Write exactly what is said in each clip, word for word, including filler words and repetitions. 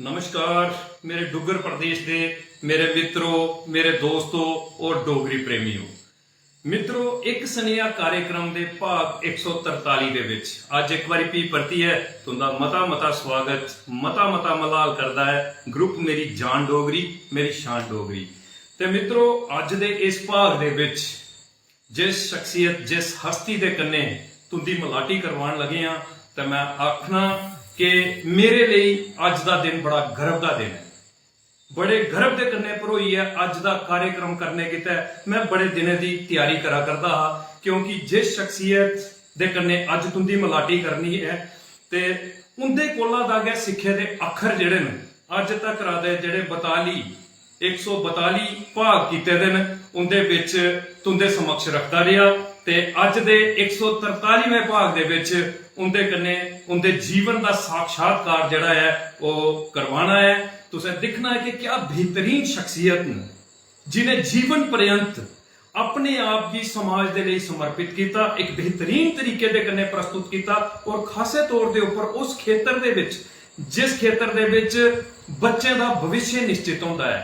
नमस्कार मेरे डुग्गर प्रदेश दे मेरे मित्रो, मेरे दोस्तो और डोगरी प्रेमियो। मित्रो, इक सनेहा कार्यक्रम दे भाग इक सौ तरताली दे विच अज्ज इक बारी भी परतियै तुंदा मता मता स्वागत, मता मता मलाल करदा ऐ ग्रुप मेरी जान डोगरी, मेरी शान डोगरी। ते मित्रो, अज्ज दे इस भाग दे विच जिस शख्सियत, जिस हस्ती दे कन्नै तुंदी मलाटी करवान लगे आं, ते मैं आखना कि मेरे लेई अज्ज दा दिन बड़ा गर्व दा दिन ऐ। बड़े गर्व दे कन्नै भरोइयै अज्ज दा कार्यक्रम करने गितै मैं बड़े दिनें दी त्यारी करा करदा हा, क्योंकि जिस शख्सियत दे कन्नै अज्ज तुंदी मलाटी करनी ऐ, ते उंदे कोला दा गै सिक्खे दे अक्खर जेह्ड़े न, अज्ज तक दे जेह्ड़े बताली, इक सौ बताली भाग कीते दे न, उंदे बिच तुंदे समक्ष रखदा रेहा, ते अज्ज दे इक सौ तरतालीवें भाग दे बिच उंदे कन्नै उंदे जीवन दा साक्षात्कार जेह्ड़ा ऐ, ओह् करवाना ऐ। तुसें दिक्खना ऐ कि क्या बेहतरीन शख्सियत न, जिनें जीवन पर्यंत अपने आप गी समाज दे लेई समर्पित कीता, इक बेहतरीन तरीके दे कन्नै प्रस्तुत कीता, और खासे तौर दे उप्पर उस खेतर दे विच, जिस खेतर दे विच बच्चें दा भविष्य निश्चित होंदा ऐ,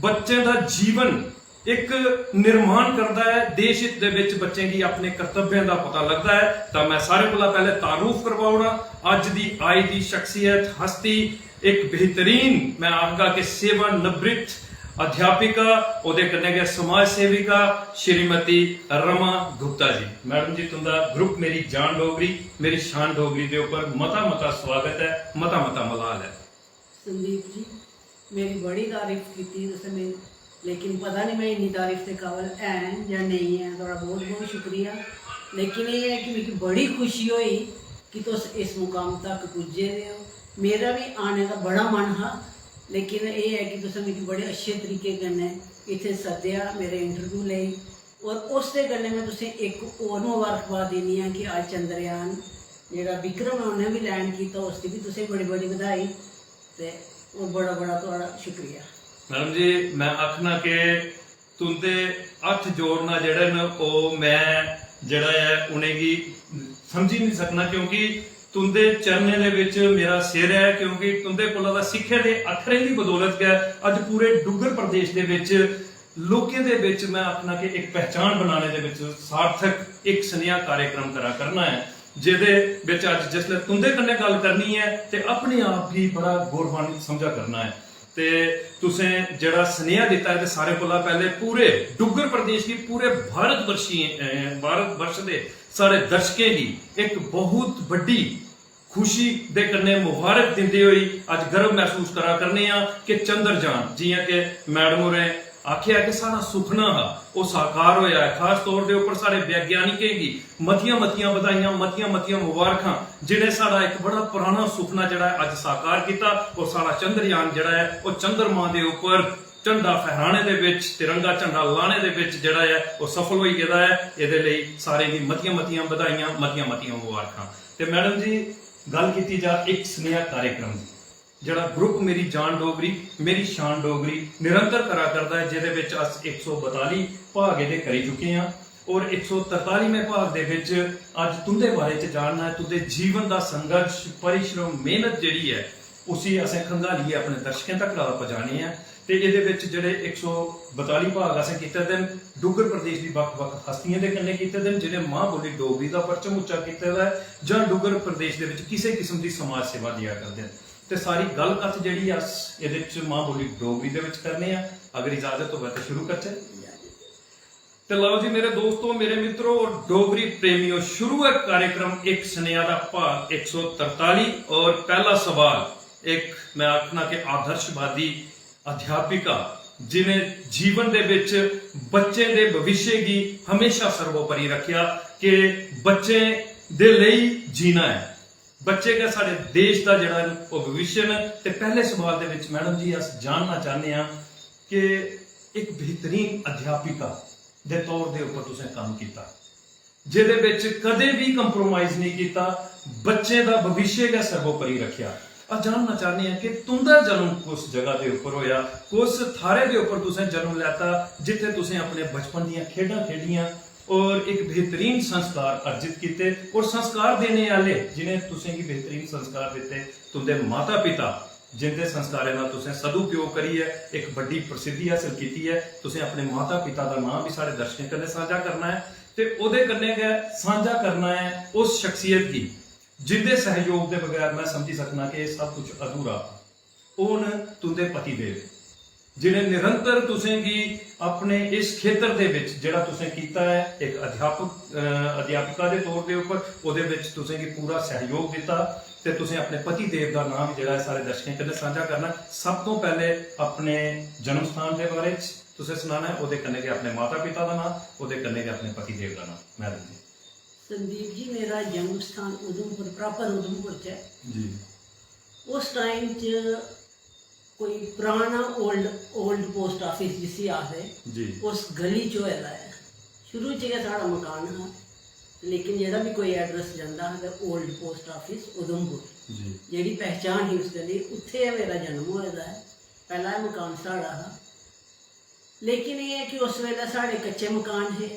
बच्चें दा जीवन इक निर्माण करदा ऐ, देश हित दे विच बच्चें गी अपने कर्तव्यें दा पता लगदा ऐ, तां मैं सारे कोला पैह्ले तारुफ करवा ओड़ां अज्ज दी आई दी शख्सियत, हस्ती, इक बेहतरीन, मैं आखगा कि सेवानिवृत्त अध्यापिका, ओह्दे कन्नै गै समाज सेविका श्रीमती रमा गुप्ता जी। मैडम जी, तुंदा ग्रुप मेरी जान डोगरी, मेरी शान डोगरी दे उप्पर मता मता स्वागत ऐ, मता मता मलाल ऐ। संदीप जी, मेरी बड़ी तारीफ कीती तुसें मेरी, लेकिन पता नहीं मैं इन्नी तारीफ दे काबल है या नेईं है, थुआढ़ा बहुत बहुत शुक्रिया। लेकिन एह् ऐ कि मिगी बड़ी खुशी होई कि तुस इस मुकाम तक पुज्जे दे ओ। मेरा बी आने दा बड़ा मन हा, लेकिन एह् ऐ कि तुसें मिगी बड़े अच्छे तरीके कन्नै इत्थै सद्देआ मेरे इंटरव्यू लेई। और उसदे कन्नै मैं तुसें इक होर मुबारकबाद दिन्नी आं कि अज्ज चंद्रयान जेह्ड़ा विक्रम ऐ, उन्नै बी लैंड कीता, उसदी बी तुसें बड़ी बड़ी बधाई। ते और बड़ा बड़ा थुआढ़ा शुक्रिया। मैडम जी, मैं आखना कि तुंदे हत्थ जोड़ना जेह्ड़े न, ओह् मैं जेह्ड़ा ऐ, उ'नेंगी समझी नहीं सकना, क्योंकि तुंदे चरणें दे विच मेरा सिर ऐ, क्योंकि तुंदे कोला दा सिक्खे दे अत्थरें दी बदौलत गै अज्ज पूरे डुग्गर प्रदेश दे विच लोकें दे विच, मैं आखना कि इक पहचान बनाने दे विच सार्थक इक सनेहा कार्यक्रम करा करना ऐ, जेह्दे विच अज्ज जिसलै तुंदे कन्नै गल्ल करनी ऐ ते अपने आप गी बड़ा गौरवान्वित समझा करना ऐ। ते तुसें जेह्ड़ा सनेहा दित्ता ऐ, ते सारें कोला पैह्ले पूरे डुग्गर प्रदेश गी, पूरे भारत वर्षी, अ, भारत वर्ष दे सारे दर्शकें गी इक बहुत बड्डी खुशी दे कन्नै मुबारक दिंदे होई अज्ज गर्व महसूस करा करने आं कि चंद्रयान, जि'यां कि मैडम होरें आखेआ कि साढ़ा सुखना हा, ओह् साकार होया ऐ। खास तौर दे उप्पर साढ़े वैज्ञानिकें गी मतियां मतियां बधाइयां, मतियां मतियां मुबारखां, जिनें साढ़ा इक बड़ा पुराना सुखना जेह्ड़ा ऐ अज्ज साकार कीता, और साढ़ा चंद्रयान जेह्ड़ा ऐ ओह् चंद्रमा दे उप्पर झंडा फहराने दे विच, तिरंगा झंडा लाने दे विच जेह्ड़ा ऐ ओह् सफल होई गेदा ऐ। एह्दे लेई सारें गी मतियां मतियां बधाइयां, मतियां मतियां मुबारखां। ते मैडम जी, गल्ल कीती जा इक सनेहा कार्यक्रम दी, जेह्ड़ा ग्रुप मेरी जान डोगरी, मेरी शान डोगरी निरंतर करा करदा ऐ, जेह्दे विच अस इक सौ बताली भाग एह्दे करी चुके आं, और इक सौ तरतालीवें भाग दे विच अज्ज तुंदे बारे च जानना ऐ, तुंदे जीवन दा संघर्ष, परिश्रम, मेहनत जेह्ड़ी ऐ, उसी असें खंगालियै अपने दर्शकें तक पजाने ऐ। ते एह्दे विच जेह्ड़े इक सौ बताली भाग असें कीते दे न, डुग्गर प्रदेश दी बक्ख-बक्ख हस्तियें दे कन्नै कीते दे न, जि'नें मां बोली डोगरी दा परचम उच्चा कीते दा ऐ जां डुग्गर प्रदेश दे विच किसे किस्म दी समाज सेवा देआ करदे न। ते सारी गल्ल कत्थ जेह्ड़ी अस एह्दे च मां बोली डोगरी दे विच करने आं। अगर इजाजत होवै ते शुरू करचै। ते लओ जी मेरे दोस्तो, मेरे मित्रो, डोगरी प्रेमियो, शुरू ऐ कार्यक्रम इक सनेहा दा भाग इक सौ तरताली। और पैह्ला सवाल, इक मैं आखना कि आदर्शवादी अध्यापिका, जिनें जीवन दे विच बच्चें दे भविष्य गी हमेशा सर्वोपरि रखेआ कि बच्चें दे लेई जीना ऐ, बच्चे गै साढ़े देश दा जेह्ड़ा न ओह् भविष्य न। ते पैह्ले सवाल दे विच मैडम जी अस जानना चाह्ने आं कि इक बेहतरीन अध्यापिका दे तौर दे उप्पर तुसें कम्म कीता, जेह्दे विच कदें बी compromise नेईं कीता, बच्चें दा भविष्य गै सर्वोपरि रखेआ। अस जानना चाह्ने आं कि तुं'दा जन्म कुस जगह दे उप्पर होएआ, कुस थाह्रै दे उप्पर तुसें जन्म लैता, जित्थै तुसें अपने बचपन दियां खेढां खेढियां और इक बेहतरीन संस्कार अर्जित कीते, और संस्कार देने आह्ले जिनें तुसेंगी बेहतरीन संस्कार दित्ते, तुं'दे माता पिता, जिंदे संस्कारें दा तुसें सदुपयोग करियै इक बड्डी प्रसिद्धि हासल कीती ऐ। तुसें अपने माता पिता दा नांऽ बी साढ़े दर्शकें कन्नै सांझा करना ऐ ते ओह्दे कन्नै गै सांझा करना ऐ उस शख्सियत गी जिंदे सैह्योग दे बगैर में समझी सकना कि एह् सब कुछ अधूरा हा। ओह् न तुंदे पतिदेव, जि'नें निरंतर तुसें गी अपने इस खेतर दे बिच जेह्ड़ा तुसें कीता ऐ इक अध्यापक अध्यापिका दे तौर दे उप्पर, ओह्दे बिच तुसें गी पूरा सैह्योग दित्ता ते तुसें अपने पति देव दा नाम जेह्ड़ा ऐ सारे दर्शकें कन्नै सांझा करना। सब तो पैह्ले अपने जन्म स्थान दे बारे च तुसें सनाना ऐ, ओह्दे कन्नै गै अपने माता पिता दा नाम, ओह्दे कन्नै गै अपने पति देव दा नाम। मैडम जी। संदीप जी, मेरा जन्म स्थान उधमपुर, प्रॉपर उधमपुर च ऐ। जी। उस टाइम च कोई पराना ओल्ड ओल्ड पोस्ट ऑफिस जिसी आखदे, जी। उस गली च होए दा ऐ। शुरू च गै साढ़ा मकान हा, लेकिन जेह्ड़ा बी कोई एड्रेस जंदा हा ते ओल्ड पोस्ट ऑफिस उधमपुर, जी। जेह्ड़ी पहचान ही उस गली, उत्थै गै मेरा जन्म होए दा ऐ। पैह्ला मकान साढ़ा हा, लेकिन एह् ऐ कि उस बेल्लै साढ़े कच्चे मकान हे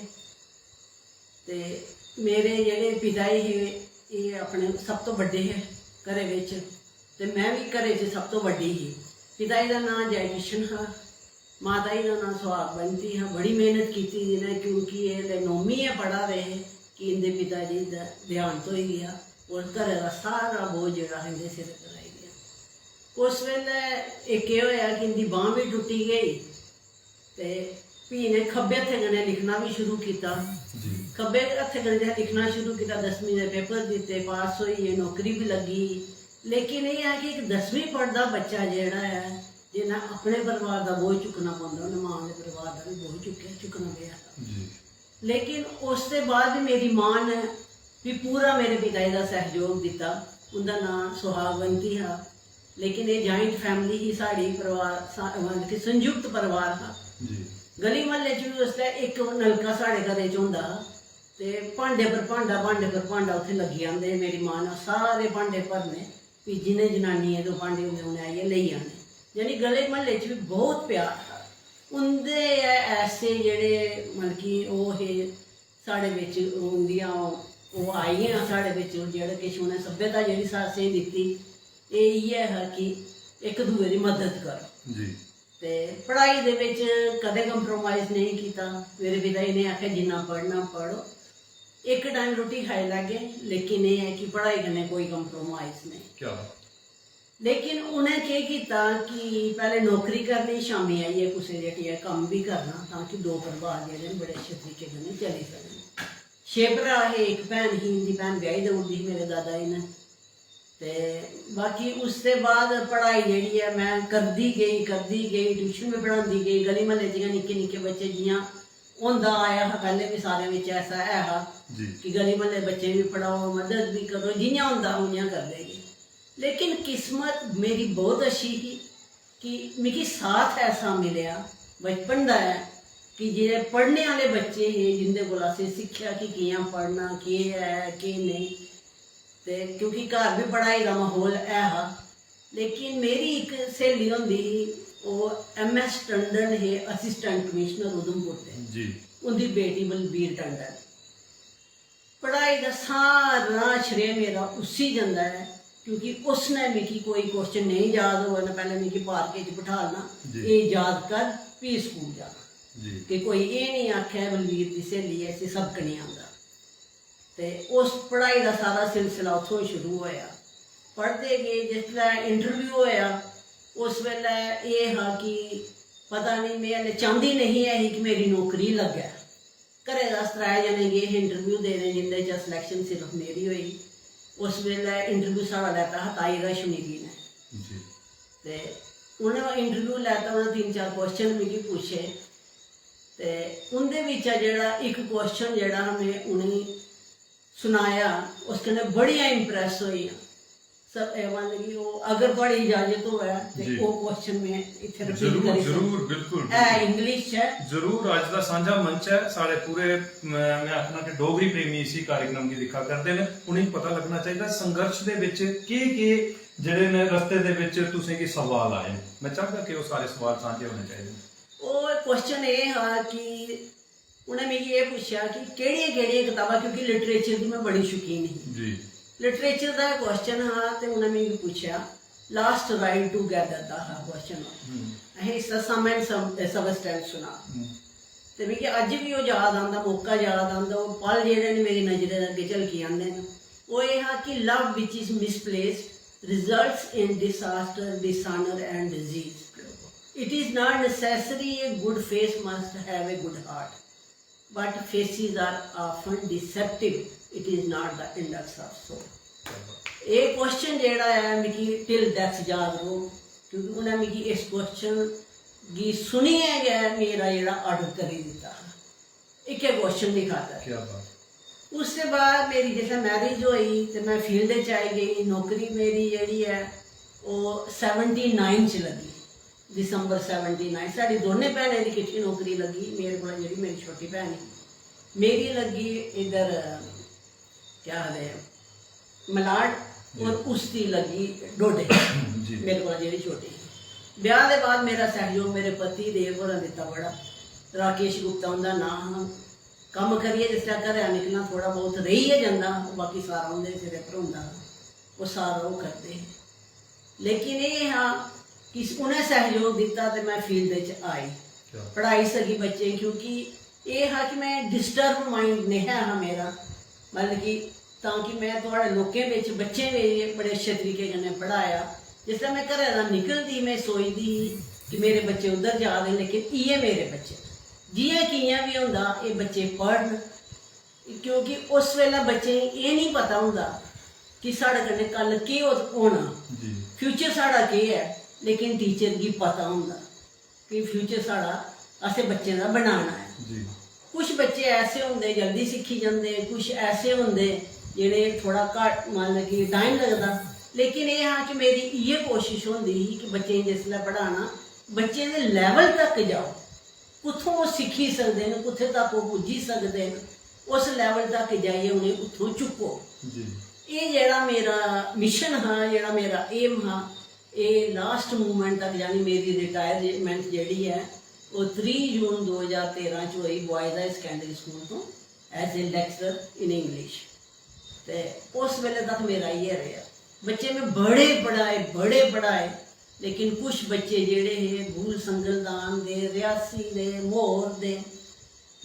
ते मेरे जेह्ड़े पिता जी हे, एह् अपने सब तो बड्डे हे घरै बिच ते में बी घरै च सब तो बड्डी ही। पिता जी दा नांऽ जय किशन हा, माता जी दा नांऽ सुहागवंती हा। बड़ी मेह्नत कीती जि'नें, क्योंकि एह् ते नौमीं गै पढ़ा दे हे कि इं'दे पिता जी दा देहांत होई गेआ और घरै दा सारा बोझ जेह्ड़ा हा इं'दे सिर पर आई गेआ। उस बेल्लै इक एह् होएआ कि इं'दी बांह् बी टुट्टी गेई ते फ्ही इ'नें खब्बे हत्थै कन्नै लिखना बी शुरू कीता। जी। खब्बे हत्थै कन्नै जेल्लै लिखना शुरू कीता, दसमीं दे पेपर दित्ते, पास होई गे, नौकरी बी लग्गी। लेकिन एह् ऐ कि इक दसमीं पढ़दा बच्चा जेह्ड़ा ऐ, जिन्नै अपने परिवार दा बोझ चुक्कना पौंदा, उन्नै मां दे परिवार दा बी बोझ चुक्केआ, चुक्कना पेआ। जी। लेकिन उस दे बाद बी मेरी मां ने भी पूरा मेरे पिता जी दा सैहयोग दित्ता। उं'दा नांऽ सुहागवंती हा, लेकिन एह् ज्वाइंट फैमिली ही साढ़ी, परिवार सा- मतलब कि संयुक्त परिवार हा। जी। गली म्हल्ले च बी उसलै इक नलका साढ़े घरै च होंदा हा ते भांडे पर भांडा, भांडे पर भांडा उत्थै लग्गी जंदे हे। मेरी मां ने सारे भांडे भरने, फ्ही जि'नें जनानियें दे भांडे होंदे उ'नें आइयै लेई जाने। यानी गली म्हल्ले च बी बहुत प्यार हा। उं'दे गै ऐसे जेह्ड़े मतलब कि ओह् हे साढ़े बिच, उं'दियां ओह् आई गेइयां साढ़े बिच, जेह्ड़ा किश उ'नें सभ्यता जेह्ड़ी सा- असेंगी दित्ती, एह् इ'यै हा कि इक दूए दी मदद करो। जी। ते पढ़ाई दे बिच कदें कंप्रोमाइज नेईं कीता। मेरे पिता जी ने आखेआ, "जिन्ना पढ़ना पढ़ो, इक टाइम रुट्टी खाई लैगे, लेकिन एह् ऐ कि पढ़ाई कन्नै कोई कंप्रोमाइज नेईं।" क्या बात। लेकिन उ'नें केह् कीता कि पैह्ले नौकरी करनी, शामीं आइयै कुसै दे हट्टियै कम्म बी करना, तां कि दो परिवार जेह्ड़े न बड़े अच्छे तरीके कन्नै चली सकन। छे भ्राऽ हे, इक भैन ही, इं'दी भैन ब्याही देई ओड़ी दी ही मेरे दादा जी ने। ते बाकी उसदे बाद पढ़ाई जेह्ड़ी ऐ में करदी गेई, करदी गेई, ट्यूशन बी पढ़ांदी गेई। गली म्हल्ले च गै निक्के निक्के बच्चे जि'यां होंदा आया हा, पैह्ले बी सारें बिच ऐसा ऐ हा जी। कि गली म्हल्ले बच्चे बी पढ़ाओ, मदद बी करो, जि'यां होंदा हा उ'यां करदे गे। लेकिन किस्मत मेरी बहुत अच्छी ही कि मिगी साथ ऐसा मिलेआ बचपन दा ऐ कि जेह्ड़े पढ़ने आह्ले बच्चे हे, जिं'दे कोला असें सिक्खेआ कि कि'यां पढ़ना, केह् ऐ, केह् नेईं। ते क्योंकि घर बी पढ़ाई दा म्हौल ऐ हा, लेकिन मेरी इक स्हेली होंदी ही, ओह् एम एस टंडन हे, असिस्टेंट कमिश्नर उधमपुर दे। जी। उं'दी बेटी बलबीर टंडन। पढ़ाई दा सारा श्रेय मेरा उसी जंदा ऐ, क्योंकि उसने मिगी कोई क्वेश्चन नेईं याद होऐ ना, पैह्लें मिगी पार्के च बठालना, जी। "एह् याद कर, फ्ही स्कूल जाना।" जी। कि कोई एह् निं आखै, "बलबीर दी स्हेली ऐ, इसी सबक निं आंदा।" ते उस पढ़ाई दा सारा सिलसिला उत्थों शुरू होएआ। पढ़दे गे, जिसलै इंटरव्यू होएआ, उस बेल्लै एह् हा कि पता निं, में हल्ले चांह्दी नेईं ऐ ही कि मेरी नौकरी लग्गै। घरै दा अस त्रै जने गे हे इंटरव्यू देने, जिं'दे च सिलेक्शन सिर्फ मेरी होई। उस बेल्लै इंटरव्यू साढ़ा लैता हा ताई रश्मि जी ने। जी। ते उ'नें इंटरव्यू लैता, उ'नें तिन्न चार क्वेश्चन मिगी पुच्छे ते उं'दे बिच्चा जेह्ड़ा इक क्वेश्चन जेह्ड़ा हा, में उ'नेंगी सनाया, उस कन्नै बड़ियां इम्प्रेस होइयां। सब, एह्, मतलब कि ओह्, अगर थुआढ़ी इजाजत होऐ ते जी। ओह् क्वेश्चन में इत्थै रिपीट जरूर, करी सकदी। जरूर, बिल्कुल, ऐ बिल्कुल। इंग्लिश च ऐ। जरूर, अज्ज दा सांझा मंच ऐ साढ़े पूरे, म-, में आखना कि डोगरी प्रेमी इसी कार्यक्रम गी दिक्खा करदे न, उ'नेंगी पता लगना चाहिदा संघर्ष दे बिच केह्-केह् जेह्ड़े न रस्ते दे बिच तुसें गी सवाल आए न। में चाहगा कि ओह् सारे सवाल सांझे होने चाहिदे न। ओह् क्वेश्चन एह् हा कि उ'नें मिगी एह् पुच्छेआ कि केह्ड़ियां-केह्ड़ियां कताबां, क्योंकि लिटरेचर दी में बड़ी शौकीन ही। जी। लिटरेचर दा क्वेश्चन हा ते उ'नें मिगी पुच्छेआ लास्ट राइड टू गैदर दा हा क्वेश्चन। असें इसदा सम एंड सबस्टेंस सुना। ते मिगी अज्ज बी ओह् याद आंदा, मौका याद आंदा, ओह् पल जेह्ड़े न मेरी नजरें दे अग्गें झलकी आंदे न। ओह् एह् हा कि love which is misplaced results in disaster, dishonor and disease. It is not necessary a good face must have a good heart, but faces are often deceptive. It is not the index of soul. एह् question जेह्ड़ा ऐ, मिगी till death याद रौह्ग, क्योंकि उ'नें मिगी इस क्वेश्चन गी सुनियै गै मेरा जेह्ड़ा आर्डर करी दित्ता हा, इक्कै क्वेश्चन दी खातर। क्या बात। उसदे बाद मेरी जिसलै मैरिज होई ते में फील्ड च आई गेई। नौकरी मेरी जेह्ड़ी ऐ, ओह् सैवनटी नाइन च लग्गी, दिसंबर सैवनटी नाइन। साढ़ी दोनें भैनें दी किट्ठी नौकरी लग्गी। मेरे कोला जेह्ड़ी मेरी छोटी भैन ही, मेरी लग्गी इद्धर, केह् आखदे, मलाड, और उसदी लग्गी डोडे। जी। मेरे कोला जेह्ड़ी छोटी ही। ब्याह दे बाद मेरा सैहयोग मेरे पति देव होरें दित्ता बड़ा। राकेश गुप्ता उंदा नांऽ हा। कम्म करियै जिसलै घरा निकलना, थोड़ा बहुत रेही गै जंदा हा, बाकी सारा उंदे सिरै पर होंदा हा, ओह् सारा ओह् करदे हे। लेकिन एह् हा कि उ'नें सैहयोग दित्ता ते में फील्ड च आई, क्या? पढ़ाई सकी बच्चें गी, क्योंकि एह् हा कि में डिस्टर्ब माइंड नेहा हा मेरा, मतलब कि तां कि में थुआढ़े लोकें बिच बच्चें गी बड़े अच्छे तरीके कन्नै पढ़ाया। जिसलै में घरै दा निकलदी ही, में सोचदी ही कि मेरे बच्चे उद्धर जा दे, लेकिन इ'यै मेरे बच्चे। जि'यां कि'यां बी होंदा, एह् बच्चे पढ़न, क्योंकि उस बेल्लै बच्चें गी एह् निं पता होंदा कि साढ़े कन्नै कल केह् होत- होना, जी। फ्यूचर साढ़ा केह् ऐ, लेकिन टीचर गी पता होंदा कि फ्यूचर साढ़ा, असें बच्चें दा बनाना ऐ। जी। कुछ बच्चे ऐसे होंदे जल्दी सिक्खी जंदे, कुछ ऐसे होंदे जेह्ड़े थोड़ा घट्ट, मतलब कि टाइम लगदा। लेकिन एह् हा कि मेरी इ'यै कोशिश होंदी ही कि बच्चें गी जिसलै पढ़ाना, बच्चें दे लेवल तक जाओ, कुत्थों ओह् सिक्खी सकदे न, कुत्थै तक ओह् पुज्जी सकदे न, उस लेवल तक जाइयै उ'नेंगी उत्थों चुक्को। जी। एह् जेह्ड़ा मेरा मिशन हा, जेह्ड़ा मेरा एम हा, एह् लास्ट मूवमेंट तक, यानी मेरी रिटायरमेंट जेह्ड़ी ऐ, ओह् त्रीह् जून दो ज्हार तेरां च होई, बॉयज़ हाई सकैंडरी स्कूल तो, as a lecturer in English। ते उस बेले तक मेरा इ'यै रेहा। बच्चे में बड़े पढ़ाए, बड़े पढ़ाए, लेकिन कुछ बच्चे जेह्ड़े हे, बूल संगलदान दे, रियासी दे, म्हौर दे,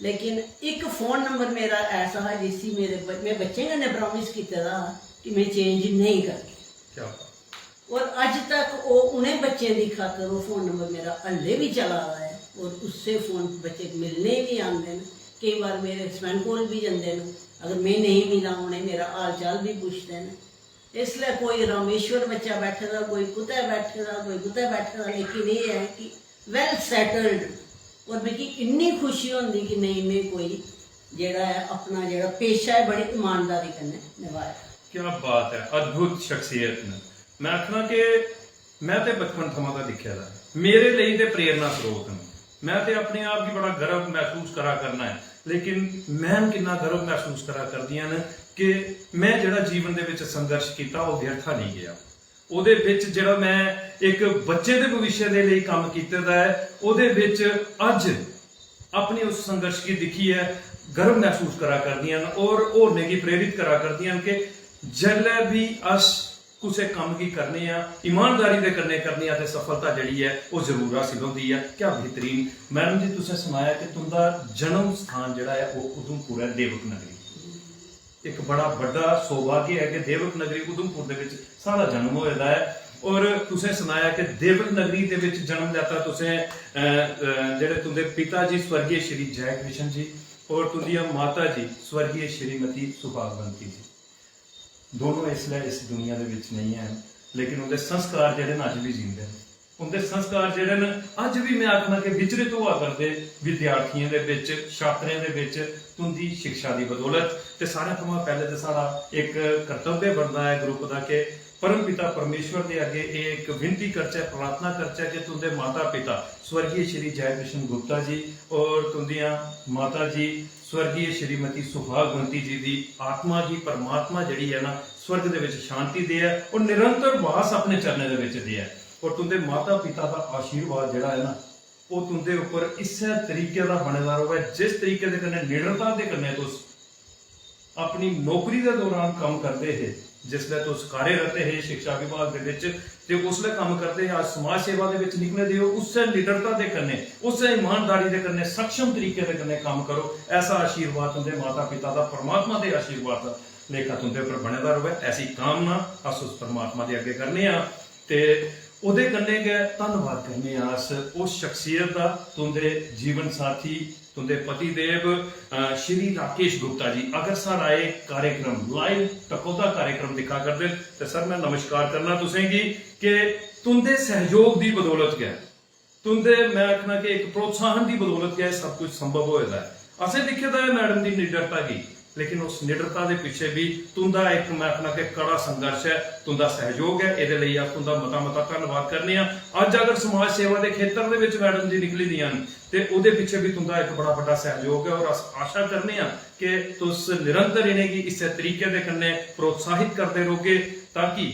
लेकिन इक फोन नंबर मेरा ऐसा हा जिसी मेरे ब-, में बच्चें कन्नै प्रॉमिस कीते दा हा कि में चेंज नेईं करगी। क्या बात। और अज्ज तक ओह्, उ'नें बच्चें दी खातर ओह् फोन नंबर मेरा हल्ले बी चला दा ऐ, और उससे फोन बच्चे मिलने बी आंदे न। केई बार मेरे हस्बैंड कोल बी जंदे न, अगर में नेईं मिलां, उ'नें मेरा हाल चाल बी पुछदे न। इसलै कोई रामेश्वर बच्चा बैठे दा, कोई कुतै बैठे दा, कोई कुतै बैठे दा, लेकिन एह् ऐ कि वैल सैटल्ड। और मिगी इन्नी खुशी होंदी कि नेईं, में कोई जेह्ड़ा ऐ, अपना जेह्ड़ा पेशा ऐ, बड़ी ईमानदारी कन्नै नभाया। क्या बात है, अद्भुत शख्सियत न। मैं आखना कि मैं ते बचपन थमां गै दिक्खे दा ऐ, मेरे लेई ते प्रेरणा स्रोत न। मैं ते अपने आप गी बड़ा गर्व महसूस करा करना ऐ, लेकिन मैम किन्ना गर्व महसूस करा करदियां न कि मैं जेह्ड़ा जीवन दे बिच संघर्ष कीता, ओह् व्यर्था नेईं गेआ। ओह्दे बिच जेह्ड़ा मैं इक बच्चे दे भविष्य दे लेई कम्म कीते दा ऐ, ओह्दे बिच अज्ज अपने उस संघर्ष गी दिक्खियै गर्व महसूस करा करदियां न और होरनें गी प्रेरित करा करदियां न कि जिसलै बी अस कुसै कम्म गी करने आं, ईमानदारी दे कन्नै करने आं, ते सफलता जेह्ड़ी ऐ, ओह् जरूर हासल होंदी ऐ। क्या बेहतरीन। मैडम जी, तुसें सनाया कि तुं'दा जन्म स्थान जेह्ड़ा ऐ, ओह् उधमपुर ऐ, देवक नगरी। इक बड़ा बड्डा सौभाग्य ऐ कि देवक नगरी उधमपुर दे बिच साढ़ा जन्म होए दा ऐ। और तुसें सनाया कि देवक नगरी दे बिच जन्म लैता तुसें, अ, अ, जेह्ड़े तुं'दे पिता जी स्वर्गीय श्री जय कृष्ण जी और तुं'दियां माता जी स्वर्गीय श्रीमती सुहागवंती जी। दोनों इसलै इस दुनिया दे बिच नेईं हैन, लेकिन उं'दे संस्कार जेह्ड़े न, अज्ज बी जींदे न। उं'दे संस्कार जेह्ड़े न, अज्ज बी, में आखना कि, विचलित होआ करदे विद्यार्थियें दे बिच, छात्रें दे बिच, तुं'दी शिक्षा दी बदौलत। ते सारें थमां पैह्लें ते साढ़ा इक कर्तव्य बनदा ऐ ग्रुप दा कि परम पिता परमेश्वर दे अग्गें एह् इक विनती करचै, प्रार्थना करचै कि तुं'दे माता पिता स्वर्गीय श्री जय कृष्ण गुप्ता जी और तुं'दियां माता जी स्वर्गीय श्रीमती सुहागवंती जी दी आत्मा गी परमात्मा जेह्ड़ी ऐ ना, स्वर्ग दे बिच शांति देऐ और निरंतर वास अपने चरणें दे बिच देऐ। और तुं'दे माता पिता दा आशीर्वाद जेह्ड़ा ऐ ना, ओह् तुं'दे उप्पर इस्सै तरीके दा बने दा र'वै, जिस तरीके दे कन्नै निडरता दे कन्नै तुस अपनी नौकरी दे दौरान कम्म करदे हे, जिसलै तुस कार्यरत हे शिक्षा विभाग दे बिच ते उसलै कम्म करदे हे, अज्ज समाज सेवा दे बिच निकले दे ओ, उस्सै निडरता दे कन्नै, उस्सै ईमानदारी दे कन्नै, सक्षम तरीके दे कन्नै कम्म करो। ऐसा आशीर्वाद तुं'दे माता पिता दा, परमात्मा दे आशीर्वाद दा लेखा तुं'दे उप्पर बने दा र'वै। ऐसी कामना अस उस परमात्मा दे अग्गें करने आं ते ओह्दे कन्नै गै धन्नवाद करने आं अस उस शख्सियत दा, तुं'दे जीवन साथी, तुं'दे पति देव, अ, श्री राकेश गुप्ता जी। अगर साढ़ा एह् कार्यक्रम, लाइव टकोह्दा कार्यक्रम दिक्खा करदे न, ते सर, में नमस्कार करना तुसेंगी कि तुं'दे सैह्योग दी बदौलत गै, तुं'दे, में आखना कि इक प्रोत्साहन दी बदौलत गै एह् सब कुछ संभव होए दा ऐ। असें दिक्खे दा ऐ मैडम दी निडरता गी, लेकिन उस निडरता दे पिच्छे बी तुं'दा इक, में आखना कि कड़ा संघर्ष ऐ, तुं'दा सैह्योग ऐ। एह्दे लेई अस तुं'दा मता मता धन्नवाद करने आं। अज्ज अगर समाज सेवा दे खेतर दे बिच मैडम जी निकली दियां न, ते ओह्दे पिच्छे बी तुं'दा इक बड़ा बड्डा सैह्योग ऐ, और अस आशा करने आं कि तुस निरंतर इ'नेंगी इस्सै तरीके दे कन्नै प्रोत्साहित करदे रौह्गे, ताकि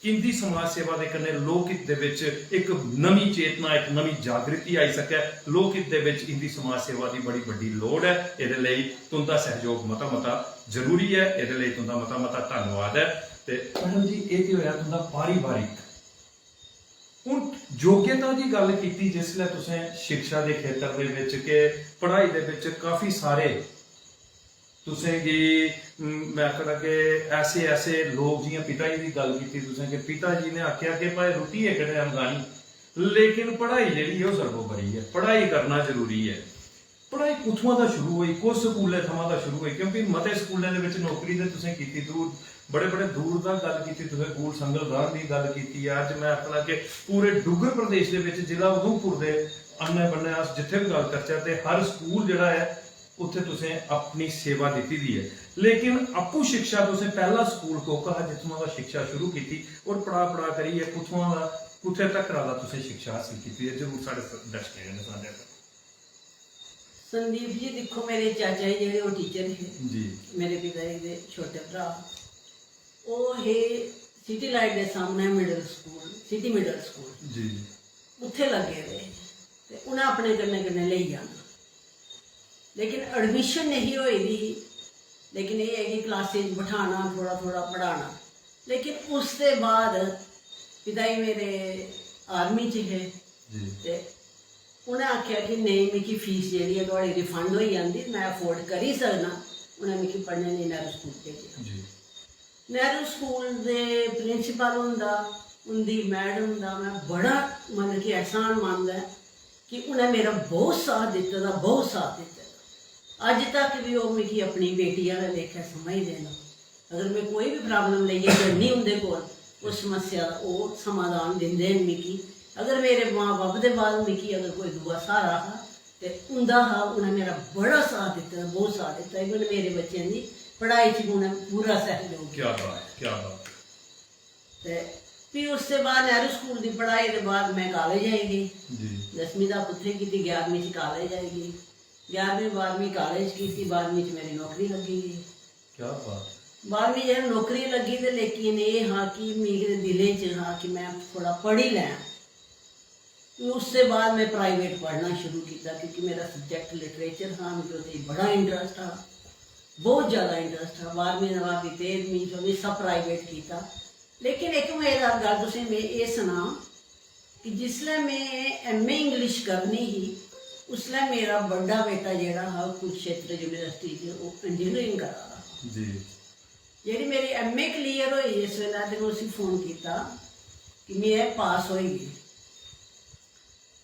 इं'दी समाज सेवा दे कन्नै लोक हित दे बिच इक नमीं चेतना, इक नमीं जागृति आई सकै। लोक हित दे बिच इं'दी समाज सेवा दी बड़ी बड्डी लोड़ ऐ। एह्दे लेई तुं'दा सैह्योग मता मता जरूरी ऐ। एह्दे लेई तुं'दा मता मता धन्नवाद ऐ। ते मैडम जी, एह् ते होआ तुं'दा पारिवारिक। हून योग्यता दी गल्ल कीती जिसलै तुसें शिक्षा दे खेतर दे बिच, के पढ़ाई दे बिच काफी सारे तुसेंगी, म, में आखना कि ऐसे ऐसे लोक, जि'यां पिता जी दी गल्ल कीती तुसें, कि पिता जी ने आखेआ कि भाई, रुट्टी इक टैम खानी, लेकिन पढ़ाई जेह्ड़ी ऐ, ओह् सर्वोपरि ऐ, पढ़ाई करना जरूरी ऐ। पढ़ाई कुत्थुआं दा शुरू होई, कुस स्कूलै थमां दा शुरू होई? क्योंकि मते स्कूलें दे बिच नौकरी ते तुसें कीती, दूर, बड़े बड़े दूर दा गल्ल कीती तुसें, गूल संगलदान दी गल्ल कीती ऐ। अज्ज में आखना कि पूरे डुग्गर प्रदेश दे बिच, जिला उधमपुर दे अन्नै बन्नै अस जित्थै बी गल्ल करचै, ते हर स्कूल जेह्ड़ा ऐ, उत्थै तुसें अपनी सेवा दित्ती दी ऐ। लेकिन आपूं शिक्षा, तुसें पैह्ला स्कूल कोह्का हा जित्थुआं दा शिक्षा शुरू कीती, और पड़ा पड़ा करियै कुत्थुआं दा, कुत्थै तक्कर दा तुसें शिक्षा हासल कीती ऐ, जरूर साढ़े स-, दर्शकें कन्नै सांझा करो। संदीप जी, दिक्खो, मेरे चाचा जी जेह्ड़े, ओह् टीचर हे। जी। मेरे पिता जी दे छोटे भ्राऽ, ओह् हे सिटी लाइट दे सामनै middle school, city middle school. जी। उत्थै लग्गे दे हे ते उ'नें अपने कन्नै कन्नै लेई जाना, लेकिन एडमिशन नेईं ही होई दी ही। लेकिन एह् ऐ कि क्लासें च बठाना, थोह्ड़ा थोह्ड़ा पढ़ाना। लेकिन उसदे बाद पिता जी मेरे आर्मी च हे जी। ते उ'नें आखेआ कि नेईं, मिगी फीस जेह्ड़ी ऐ थुआढ़ी रिफंड होई जंदी, में अफोर्ड करी सकना। उ'नें मिगी पढ़ने लेई नेहरू स्कूल भेजेआ। जी। नेहरू स्कूल दे प्रिंसिपल हुंदा, उं'दी मैडम दा में बड़ा, मतलब कि, एहसानमंद ऐ कि उ'नें मेरा बहुत साथ दित्ते दा, बहुत साथ दित्ते दा। अज्ज तक बी ओह् मिगी अपनी बेटी आह्ला लेखा समझदे न। अगर में कोई बी प्रॉब्लम लेइयै जन्नी उं'दे कोल, उस समस्या दा ओह् समाधान दिंदे न मिगी। अगर मेरे मां बब्ब दे बाद मिगी अगर कोई दूआ स्हारा हा, ते उं'दा हा, उ'नें मेरा बड़ा साथ दित्ते दा, बहुत साथ दित्ता। इवन मेरे बच्चें दी पढ़ाई च बी उ'नें पूरा सैह्योग क्या बात, क्या बात। ते फ्ही उसदे बाद नेहरू स्कूल दी पढ़ाई दे बाद में कालेज आई गेई। जी। दसमीं तक उत्थै कीती, ग्यारहमीं च कालेज आई गेई। ग्यारहमीं बारहमीं कालेज कीती, बारहमीं च मेरी नौकरी लग्गी गेई। क्या बात। बारहमीं च नौकरी लग्गी ते लेकिन एह् हा कि मेरे दिलै च हा कि में थोह्ड़ा पढ़ी लैं। उसदे बाद में प्राइवेट पढ़ना शुरू कीता, क्योंकि मेरा सब्जैक्ट लिटरेचर हा, मिगी ओह्दे च बड़ा इंटरस्ट हा, बहुत ज़्यादा इंटरस्ट हा। बारहमीं दे बाद बी, तेरहमीं, चौह्दमीं सब प्राइवेट कीता। लेकिन इक मेरा गल्ल तुसें में एह् सनां कि जिसलै में एम ए इंग्लिश करनी ही, उसलै मेरा बड्डा बेटा जेह्ड़ा हा, ओह् कुरुक्षेत्र यूनिवर्सिटी च ओह् इंजीनियरिंग करा दा हा। जी। जेह्ड़ी मेरी एम ए क्लियर होई जिस बेल्लै, ते में उसी फोन कीता कि में पास होई गेई।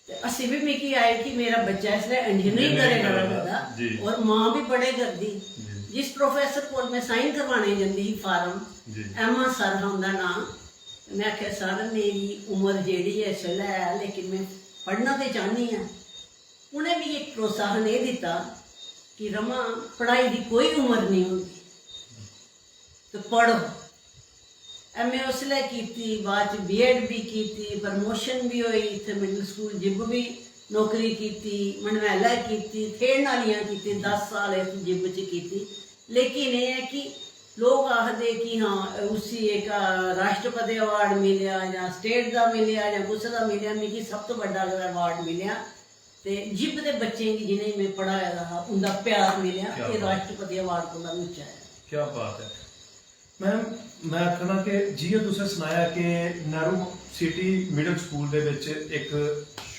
ते हस्सी बी मिगी आई कि मेरा बच्चा इसलै इंजीनियरिंग करै करा करदा, जी। और मां बी पढ़े करदी। जी। जिस प्रोफेसर कोल में साइन करवाने जंदी ही फार्म, जी। एमा सर हा उं'दा नांऽ, में आखेआ, "सर, मेरी उम्र जेह्ड़ी ऐ इसलै ऐ, लेकिन में पढ़ना ते चाह्न्नी आं।" उ'नें मिगी इक प्रोत्साहन एह् दित्ता कि रमा, पढ़ाई दी कोई उम्र निं होंदी, ते पढ़ो। एम ए उसलै कीती, बाद च बी एड बी कीती, प्रमोशन बी होई, इत्थै मिडल स्कूल जिब बी नौकरी कीती, मनमैह्लै कीती, खेड़न आह्लियां कीती, दस साल इस जिब च कीती। लेकिन एह् ऐ कि लोक आखदे कि हां, उसी इक राष्ट्रपति अवार्ड मिलेआ जां स्टेट दा मिलेआ जां कुसै दा मिलेआ, मिगी सब तो बड्डा अगर अवार्ड मिलेआ ते जिब दे बच्चें गी जि'नेंगी में पढ़ाए दा हा, उं'दा प्यार मिलेआ, क्या एह् बात। राष्ट्रपति अवार्ड कोला बी उच्चा ऐ। क्या बात ऐ। मैम, मैं आखना कि जियां तुसें सनाया कि नेहरू सिटी मिडल स्कूल दे बिच इक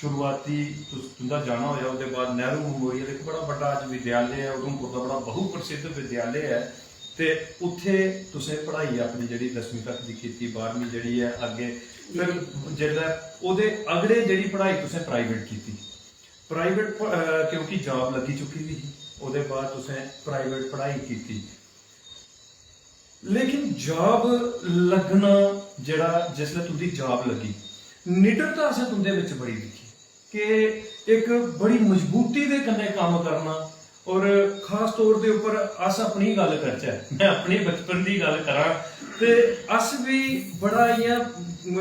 शुरुआती तुस, तुंदा जाना होया, ओह्दे बाद नेहरू मेमोरियल इक बड़ा बड्डा अज्ज विद्यालय ऐ उधमपुर दा, बड़ा बहुप्रसिद्ध विद्यालय ऐ, ते उत्थे तुसें पढ़ाई अपनी जेह्ड़ी दसवीं तक दी कीती, बारहवीं जेह्ड़ी ऐ अग्गें, फिर जेल्लै ओह्दे अगड़े जेह्ड़ी पढ़ाई तुसें प्राइवेट कीती, प्राइवेट प-, अ, क्योंकि जॉब लग्गी चुकी दी ही, ओह्दे बाद तुसें प्राइवेट पढ़ाई कीती। लेकिन जॉब लग्गना जेह्ड़ा, जिसलै तुंदी जॉब लग्गी, निडरता असें तुंदे बिच बड़ी दिक्खी कि इक बड़ी मजबूती दे कन्नै कम्म करना। और खास तौर दे उप्पर अस अपनी गल्ल करचै, मैं अपने बचपन दी गल्ल करां, ते अस बी बड़ा इ'यां, म,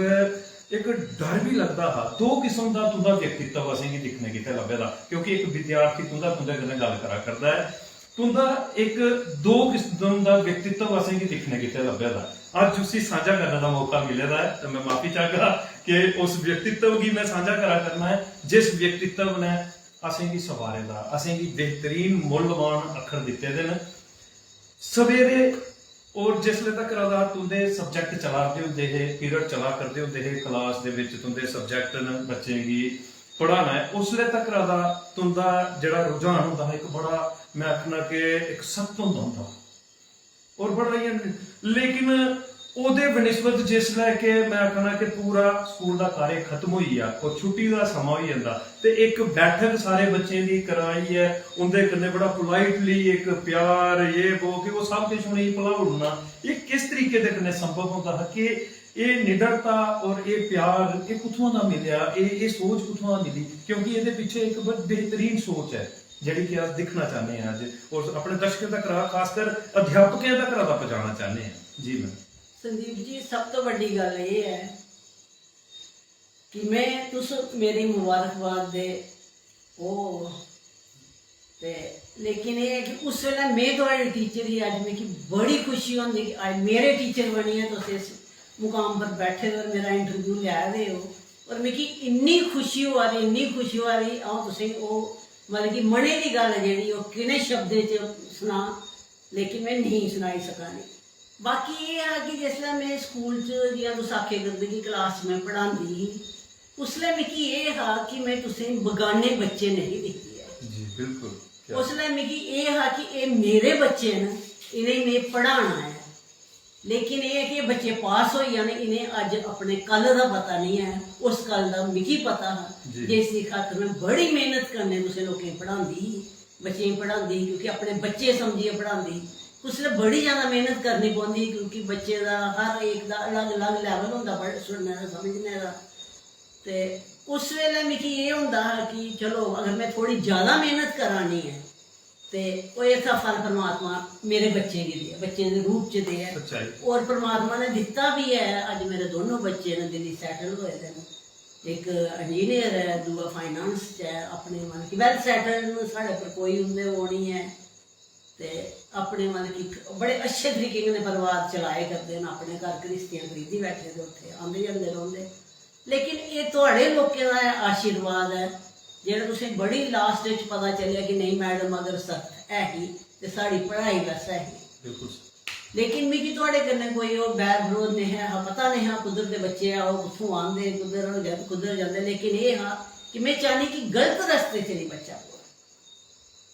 इक डर बी लगदा हा। दो किस्म दा तुंदा व्यक्तित्व असेंगी दिक्खने गितै लब्भे दा, क्योंकि इक विद्यार्थी तुंदा तुंदे कन्नै गल्ल करा करदा ऐ, तुंदा इक दो किस्म दा व्यक्तित्व असेंगी दिक्खने गितै लब्भे दा। अज्ज उसी सांझा करने दा मौका मिले दा ऐ, ते मैं माफी चाहगा कि उस व्यक्तित्व गी मैं सांझा करा करना ऐ, जिस व्यक्तित्व ने असेंगी सवारे दा, असेंगी बेहतरीन मूल्यवान अक्खर दित्ते दे न। सवेरे और जिसले तक दा तुंदे सब्जेक्ट चला दे होंदे हे, पीरियड चला करदे होंदे हे, क्लास दे विच तुंदे सब्जेक्ट न, बच्चें गी पढ़ाना ऐ, उसले तक दा तुंदा जेह्ड़ा रुझान होंदा हा, इक बड़ा, मैं आखना कि इक सख्त होंदा होंदा हा। और बड़ा इ'यां, लेकिन ओह्दे बनिस्बत जिसलै कि मैं आखना कि पूरा स्कूल दा कार्य खत्म होई गेआ और छुट्टी दा समां होई जंदा, ते इक बैठक सारे बच्चें दी कराइयै उं'दे कन्नै बड़ा पोलाइटली इक प्यार, ये वो, कि ओह् सब किश उ'नेंगी भुलाई ओड़ना, एह् किस तरीके दे कन्नै संभव होंदा हा कि एह् निडरता और एह् प्यार, एह् कुत्थुआं दा मिलेआ, एह्, एह् सोच कुत्थुआं दा मिली? क्योंकि एह्दे पिच्छे इक बड़ी बेहतरीन सोच ऐ, जेह्ड़ी कि अस दिक्खना चाह्न्ने आं अज्ज, और अपने दर्शकें तक, खासकर अध्यापकें तक दा पजाना चाह्न्ने आं। जी मैम। संदीप जी, सब तो बड्डी गल्ल एह् ऐ कि मैं, तुस मेरी मुबारकबाद दे, ओह्, ते लेकिन एह् ऐ कि उस बेल्लै मैं थुआढ़ी टीचर ही, अज्ज मिगी बड़ी खुशी होंदी कि अज्ज मेरे टीचर बनियै तुस इस मुकाम पर बैठे दे और मेरा इंटरव्यू लै दे ओ। और मिगी इन्नी खुशी होआ दी, इन्नी खुशी होआ दी, अ'ऊं तुसेंगी ओह्, मतलब कि मनै दी गल्ल जेह्ड़ी, ओह् कि'नें शब्दें च सनां, लेकिन मैं नेईं सनाई सका दी। बाकी एह् हा कि जिसलै मैं स्कूल च, जि'यां तुस आखे करदे कि क्लास च मैं पढ़ांदी ही, उसलै मिगी एह् हा कि मैं तुसें बगाने बच्चे नेईं दिखदी ऐ। जी, बिल्कुल। क्या उसलै मिगी एह् हा कि एह् मेरे बच्चे न, इ'नेंगी में पढ़ाना ऐ। लेकिन एह् ऐ कि एह् बच्चे पास होई जाने, इ'नें अज्ज अपने कल दा पता निं ऐ, उस कल दा मिगी पता हा, जी। जिस दी खातर में बड़ी मेह्नत कन्नै तुसें लोकें गी पढ़ांदी ही, बच्चें गी पढ़ांदी ही, क्योंकि अपने बच्चे समझियै पढ़ांदी ही। उसलै बड़ी जैदा मेह्नत करनी पौंदी ही, क्योंकि बच्चे दा हर इक दा अलग-अलग लेवल होंदा पढ़-, सुनने दा, समझने दा। ते उस बेल्लै मिगी एह् होंदा हा कि चलो, अगर में थोह्ड़ी जैदा मेह्नत करा नी ऐ, ते ओह् एह्दा फल परमात्मा मेरे बच्चें गी देऐ, बच्चें दे रूप च देऐ। सच्चाई। और परमात्मा ने दित्ता बी ऐ। अज्ज मेरे दोनों बच्चे न, दिल्ली सैटल होए दे न। इक इंजीनियर ऐ, दूआ फाइनेंस च ऐ, अपने, मतलब कि, वैल सैटल्ड न, साढ़े पर कोई उं'दे ओह् निं ऐ। ते अपने, मतलब कि, इक बड़े अच्छे तरीके कन्नै परिवार चलाए करदे न, अपने घर घरिस्तियां खरीदी बैठे दे, उत्थै आंदे जंदे रौंह्दे। लेकिन एह् थुआढ़े लोकें दा ऐ आशीर्वाद ऐ, जेह्ड़ा तुसें बड़ी लास्ट च पता चलेआ कि नेईं, मैडम अगर सख्त ऐ ही ते साढ़ी पढ़ाई बस ऐ ही। बिल्कुल। लेकिन मिगी थुआढ़े कन्नै कोई ओह् बैर बरोध नेईं हा, पता नेईं हा कुद्धर दे बच्चे आ, ओह् कुत्थूं आंदे, कुद्धर होई जंदे, कुद्धर जंदे। लेकिन एह् हा कि में चाह्न्नी कि गलत रस्ते च निं बच्चा पवै।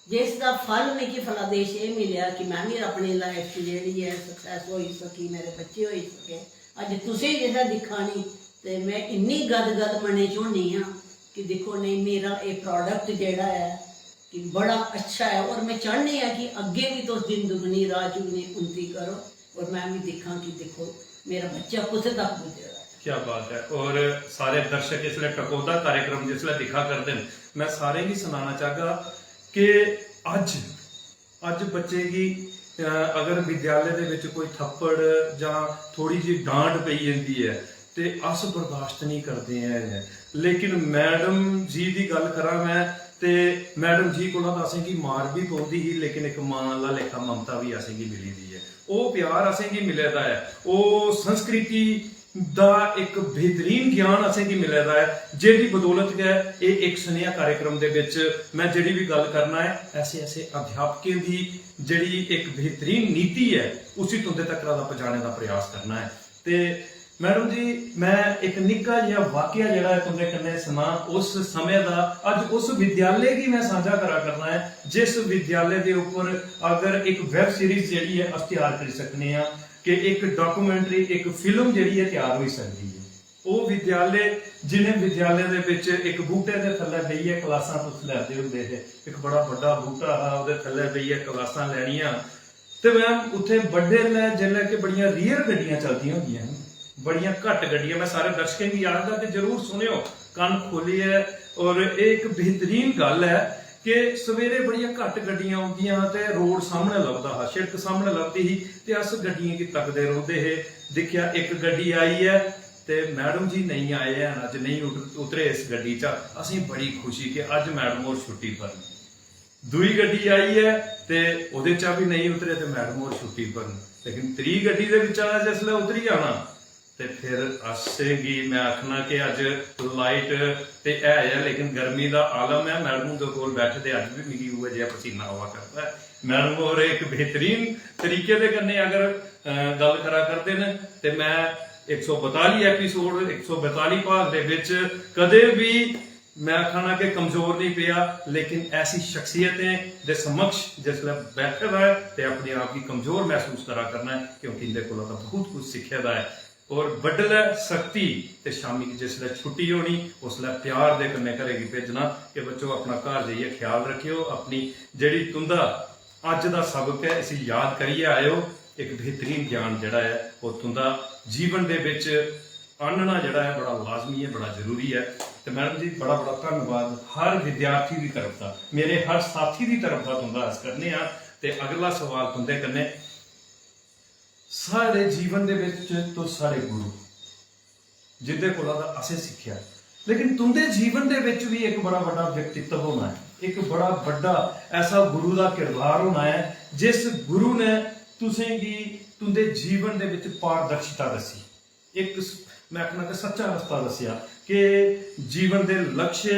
जिस दा फल मिगी फलादेश एह् मिलेआ कि में बी अपनी लाइफ च जेह्ड़ी ऐ सक्सैस होई सकी, मेरे बच्चे होई सके। अज्ज तुसें जिसलै दिक्खा नी, ते में इन्नी गदगद मनै च होनी आं कि दिक्खो, नेईं, मेरा एह् प्रोडक्ट जेह्ड़ा ऐ कि बड़ा अच्छा ऐ, और में चाह्न्नी आं कि अग्गें बी तुस दिन दुगनी रात चुगनी उन्नति करो, और में बी दिक्खां कि दिक्खो, मेरा बच्चा कुत्थै तक पुज्जे दा ऐ। क्या बात है। और सारे दर्शक इसलै टकोह्दा कार्यक्रम जिसलै दिक्खा करदे न, मैं सारें गी सनाना चाहगा कि अज्ज, अज्ज बच्चे गी, अ, अगर विद्यालय दे विच कोई थप्पड़ जां थोड़ी जी डांट पेई जंदी ऐ, ते अस बर्दाश्त नहीं करदे हैं। लेकिन मैडम जी दी गल्ल करां मैं, ते मैडम जी कोला तां असेंगी मार भी पौंदी ही, लेकिन इक मां आह्ला लेखा ममता भी असेंगी मिली दी ऐ। ओह् प्यार असेंगी मिले दा ऐ, ओह् संस्कृति दा इक बेहतरीन ज्ञान असेंगी मिले दा ऐ, जेह्दी बदौलत गै एह् इक सनेहा कार्यक्रम दे बिच में जेह्ड़ी बी गल्ल करना ऐ, ऐसे ऐसे अध्यापकें दी जेह्ड़ी इक बेहतरीन नीति ऐ, उसी तुं'दे तक्कर दा पजाने दा प्रयास करना ऐ। ते मैडम जी, में इक निक्का जेहा वाक्य जेह्ड़ा ऐ तुं'दे कन्नै सनां, उस समें दा, अज्ज उस विद्यालय गी में सांझा करा करना ऐ, जिस विद्यालय दे उप्पर अगर इक वेब सीरीज जेह्ड़ी ऐ अस त्यार करी सकने आं, कि इक डॉक्यूमेंट्री, इक फिल्म जेह्ड़ी ऐ त्यार होई सकदी ऐ। ओह् विद्यालय, जिनें विद्यालय दे बिच इक बूह्टे दे थल्लै बेहियै क्लासां तुस लैंदे होंदे हे, इक बड़ा बड्डा बूह्टा हा, ओह्दे थल्लै बेहियै क्लासां लैनियां। ते मैम, उत्थै बड्डे लै जिसलै कि बड़ियां रेयर गड्डियां चलदियां होंदियां हियां, बड़ियां घट्ट गड्डियां। में सारे दर्शकें गी आखदा कि जरूर सुनेओ कन्न खोलियै। और एह् इक बेहतरीन गल्ल ऐ कि सवेरे बड़ियां घट्ट गड्डियां औंदियां ते रोड सामनै लभदा हा, शिड़क सामनै लभदी ही, ते अस गड्डियें गी तकदे रौंह्दे हे। दिक्खेआ, इक गड्डी आई ऐ ते मैडम जी नेईं आए हैन, अज्ज नेईं उत-, उतरे इस गड्डी चा। असेंगी बड़ी खुशी कि अज्ज मैडम होर छुट्टी पर न। दूई गड्डी आई ऐ ते ओह्दे चा बी नेईं उतरे ते मैडम होर छुट्टी पर न। लेकिन त्री गड्डी दे बिच्चा जिसलै उतरी जाना, ते फिर असेंगी, में आखना कि अज्ज लाइट ते है ऐ, लेकिन गर्मी दा आलम ऐ। मैडम हुंदे कोल बैठे दे अज्ज बी मिगी उ'ऐ जेहा पसीना आवा करदा ऐ। मैडम होर इक बेहतरीन तरीके दे कन्नै अगर, अ, गल्ल करा करदे न, ते में इक सौ बताली एपिसोड, इक सौ बताली भाग दे बिच कदें बी, में आखना कि कमजोर नहीं पेआ, लेकिन ऐसी शख्सियतें दे समक्ष जिसलै बैठे दा ऐ ते अपने आप गी कमजोर महसूस करा करना ऐ, क्योंकि इंदे कोला तां बहुत कुछ सिक्खे दा ऐ। और बडलै सख्ती ते शामी गी जिसलै छुट्टी होनी, उसलै प्यार दे कन्नै घरै गी भेजना कि बच्चो, अपना घर जाइयै ख्याल रखेओ, अपनी जेह्ड़ी तुं'दा अज्ज दा सबक ऐ, इसी याद करियै आएओ। इक बेहतरीन ज्ञान जेह्ड़ा ऐ, ओह् तुं'दा जीवन दे बिच आह्नना जेह्ड़ा ऐ, बड़ा लाजमी ऐ, बड़ा जरूरी ऐ। ते मैडम जी, बड़ा बड़ा धन्नवाद हर विद्यार्थी दी तरफ दा, मेरे हर साथी दी तरफ दा तुं'दा अस करने आं। ते अगला सवाल तुं'दे कन्नै, साढ़े जीवन दे बिच तुस साढ़े गुरु, जिंदे कोला दा असें सिक्खेआ, लेकिन तुं'दे जीवन दे बिच बी इक बड़ा बड्डा व्यक्तित्व होना ऐ, इक बड़ा बड्डा ऐसा गुरु दा किरदार होना ऐ, जिस गुरु ने तुसेंगी तुं'दे जीवन दे बिच पारदर्शिता दस्सी। इक स-, मैं आखना कि सच्चा रस्ता दस्सेआ कि जीवन दे लक्ष्य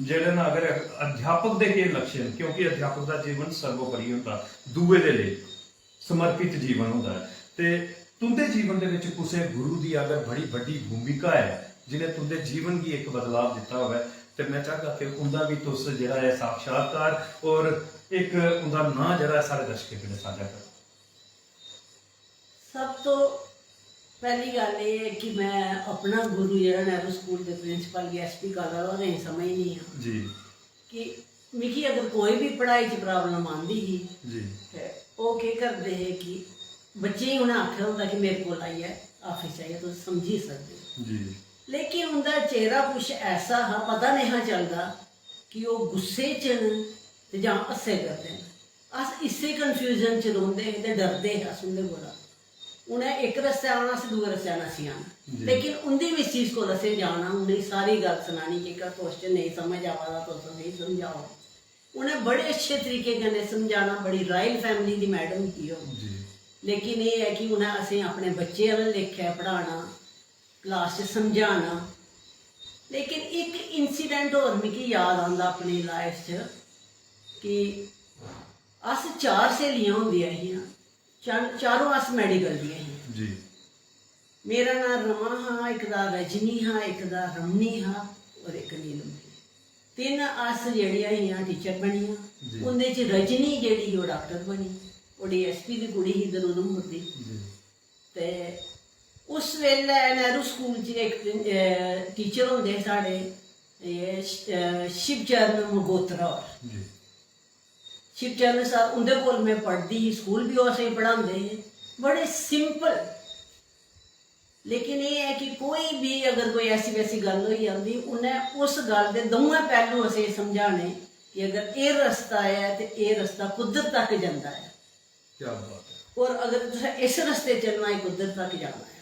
जेह्ड़े न, अगर अध्यापक दे केह् लक्ष्य न, क्योंकि अध्यापक दा जीवन सर्वोपरि होंदा दूए दे लेई। समर्पित जीवन होंदा ऐ। ते तुं'दे जीवन दे बिच कुसै गुरु दी अगर बड़ी बड्डी भूमिका ऐ, जि'नें तुं'दे जीवन गी इक बदलाव दित्ता होऐ, ते मैं चाहगा कि उं'दा बी तुस जेह्ड़ा ऐ साक्षात्कार और इक उं'दा नांऽ जेह्ड़ा ऐ साढ़े दर्शकें कन्नै सांझा करो। सब तो पैह्ली गल्ल एह् ऐ कि मैं अपना गुरु जेह्ड़ा नेहरू स्कूल दे प्रिंसिपल गी एस पी काला होरें गी समझनी आं। जी। कि मिगी अगर कोई बी पढ़ाई च problem आंदी ही जी। ते ओह् केह् करदे हे कि बच्चें गी उ'नें आक्खे दा होंदा कि मेरे कोल आइयै office च आइयै तुस समझी सकदे ओ। जी। लेकिन उं'दा चेहरा कुछ ऐसा हा, पता नेईं हा चलदा कि ओह् गुस्से च न ते जां हस्सै करदे न। अस इस्सै confusion च रौंह्दे हे ते डरदे हे अस उं'दे कोला। उ'नें इक रस्तै आना, असें दूए रस्तै नस्सी जाना। लेकिन उं'दी बी इस चीज कोल असें जाना, उ'नेंगी सारी गल्ल सनानी, जेह्का question नेईं समझ आवा दा, तुस असेंगी समझाओ। उ'नें बड़े अच्छे तरीके कन्नै समझाना, बड़ी royal family दी madam ही ओह्। लेकिन एह् ऐ कि उ'नें असें अपने बच्चे आह्ला लेखा पढ़ाना, class च समझाना। लेकिन इक incident होर मिगी याद आंदा अपनी life च कि अस चार स्हेलियां होंदियां हियां, चारों अस medical दियां हियां। जी। मेरा नांऽ रमा हा, इक दा रजनी हा, इक दा रमनी हा और इक नीलम ही। तिन्न अस जेह्ड़ियां हियां teacher बनियां। उं'दे च रजनी जेह्ड़ी ही ओह् doctor बनी। ओह् D S P दी कुड़ी ही दरुदमपुर दी। ते उस बेल्लै नेहरू स्कूल च इक teacher होंदे हे साढ़े, शिवचरण मगोत्रा होर। शिवचरण सर, उं'दे कोल में पढ़दी ही, स्कूल बी ओह् असेंगी पढ़ांदे हे। बड़े simple। लेकिन एह् ऐ कि कोई बी अगर कोई ऐसी वैसी गल्ल होई जंदी, उ'नें उस गल्ल दे दौनें पैह्लू असेंगी समझाने कि अगर एह् रस्ता ऐ ते एह् रस्ता कुद्धर तक जंदा ऐ। क्या बात है। और अगर तुसें इस रस्ते चलना, एह् कुद्धर तक जाना ऐ।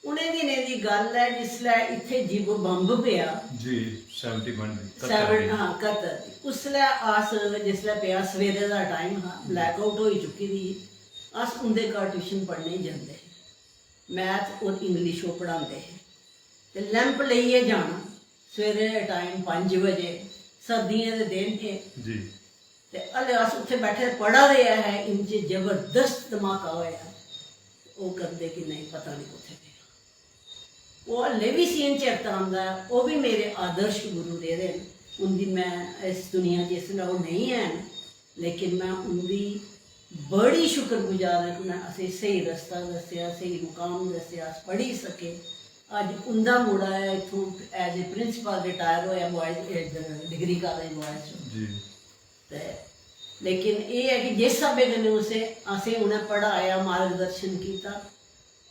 उ'नें दिनें दी गल्ल ऐ, जिसलै इत्थै जीवो बम्ब पेआ। जी, seventy one दी, कत्तर दी। हां, कत्तर दी। उसलै अस, जिसलै पेआ, सवेरे दा time हा, blackout होई चुकी दी ही। अस उं'दे घर tuition पढ़ने गी जंदे हे। मैथ और इंग्लिश ओह् पढ़ांदे हे। ते लैंप लेइयै जाना, सवेरे टाइम पंज बजे, सर्दियें दे दिन हे। जी ते हले अस उत्थे बैठे पढ़ा दे ऐ, इन्ने च जबरदस्त धमाका होया। ओह् करदे कि नेईं, पता नहीं कुत्थे गेआ। ओह् हले भी सीन चेता आंदा ऐ। ओह् भी मेरे आदर्श गुरु रेह्दे न। उंदी, मैं इस दुनिया च, इसलै ओह् नेईं हैन, लेकिन मैं उंदी बड़ी शुक्रगुजार आं कि उ'नें असेंगी स्हेई रस्ता दस्सेआ, स्हेई मुकाम दस्सेआ, अस पढ़ी सके। अज्ज उंदा मुड़ा ऐ इत्थूं, as a principal retire होया boys, डिग्री कालेज boys च। जी ते लेकिन एह् ऐ कि जिस स्हाबै कन्नै उसे, असें उ'नें पढ़ाया, मार्गदर्शन कीता,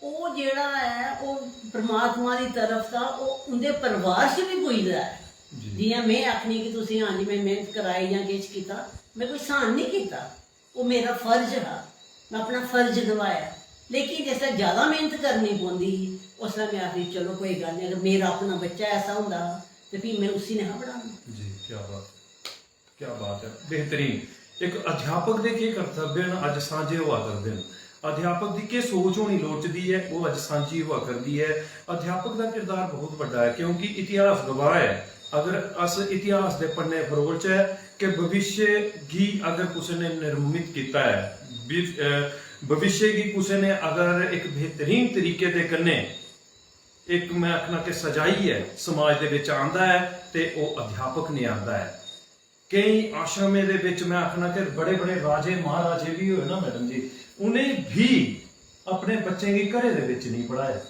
ओह् जेह्ड़ा ऐ, ओह् परमात्मा दी तरफ दा, ओह् उं'दे परिवार च बी पुजदा ऐ। जी जि'यां में आखनी कि तुसें अज्ज में मेहनत कराई जां किश कीता, में कोई स्हान निं कीता, ओह् मेरा फर्ज हा, में अपना फर्ज नभाया। लेकिन जिसलै ज्यादा मेहनत करनी पौंदी ही, उसलै में आखदी, चलो कोई गल्ल निं, अगर मेरा अपना बच्चा ऐसा होंदा हा ते फ्ही में उसी नेहा पढ़ाना। जी क्या बात है, क्या बात है, बेहतरीन। एक अध्यापक दे केह् कर्तव्य न, अज्ज सांझे होआ करदे न। अध्यापक दी केह् सोच होनी लोड़चदी ऐ, ओह् अज्ज सांझी होआ करदी ऐ। अध्यापक दा किरदार बहुत बड्डा ऐ, क्योंकि इतिहास गवाह ऐ। अगर अस इतिहास दे पन्ने फरोलचै कि भविष्य गी अगर कुसै ने निर्मित कीता ऐ, भि- अ, भविष्य गी कुसै ने अगर इक बेहतरीन तरीके दे कन्नै इक, मैं आखना कि सजाइयै समाज दे बिच आंदा ऐ, ते ओह् अध्यापक ने आंदा ऐ। केईं आश्रमें दे बिच, मैं आखना कि बड़े बड़े राजे महाराजे भी होए ना मैडम जी, उ'नें भी अपने बच्चें गी घरै दे बिच नेईं पढ़ाया।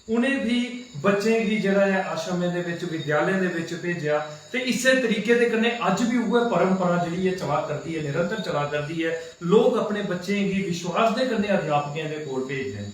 उ'नें भी बच्चें गी जेह्ड़ा ऐ आश्रमें दे बिच, विद्यालयें दे बिच भेजेआ। ते इस्सै तरीके दे कन्नै अज्ज बी उ'ऐ परंपरा जेह्ड़ी ऐ चला करदी ऐ, निरंतर चला करदी ऐ। लोक अपने बच्चें गी विश्वास दे कन्नै अध्यापकें दे कोल भेजदे न।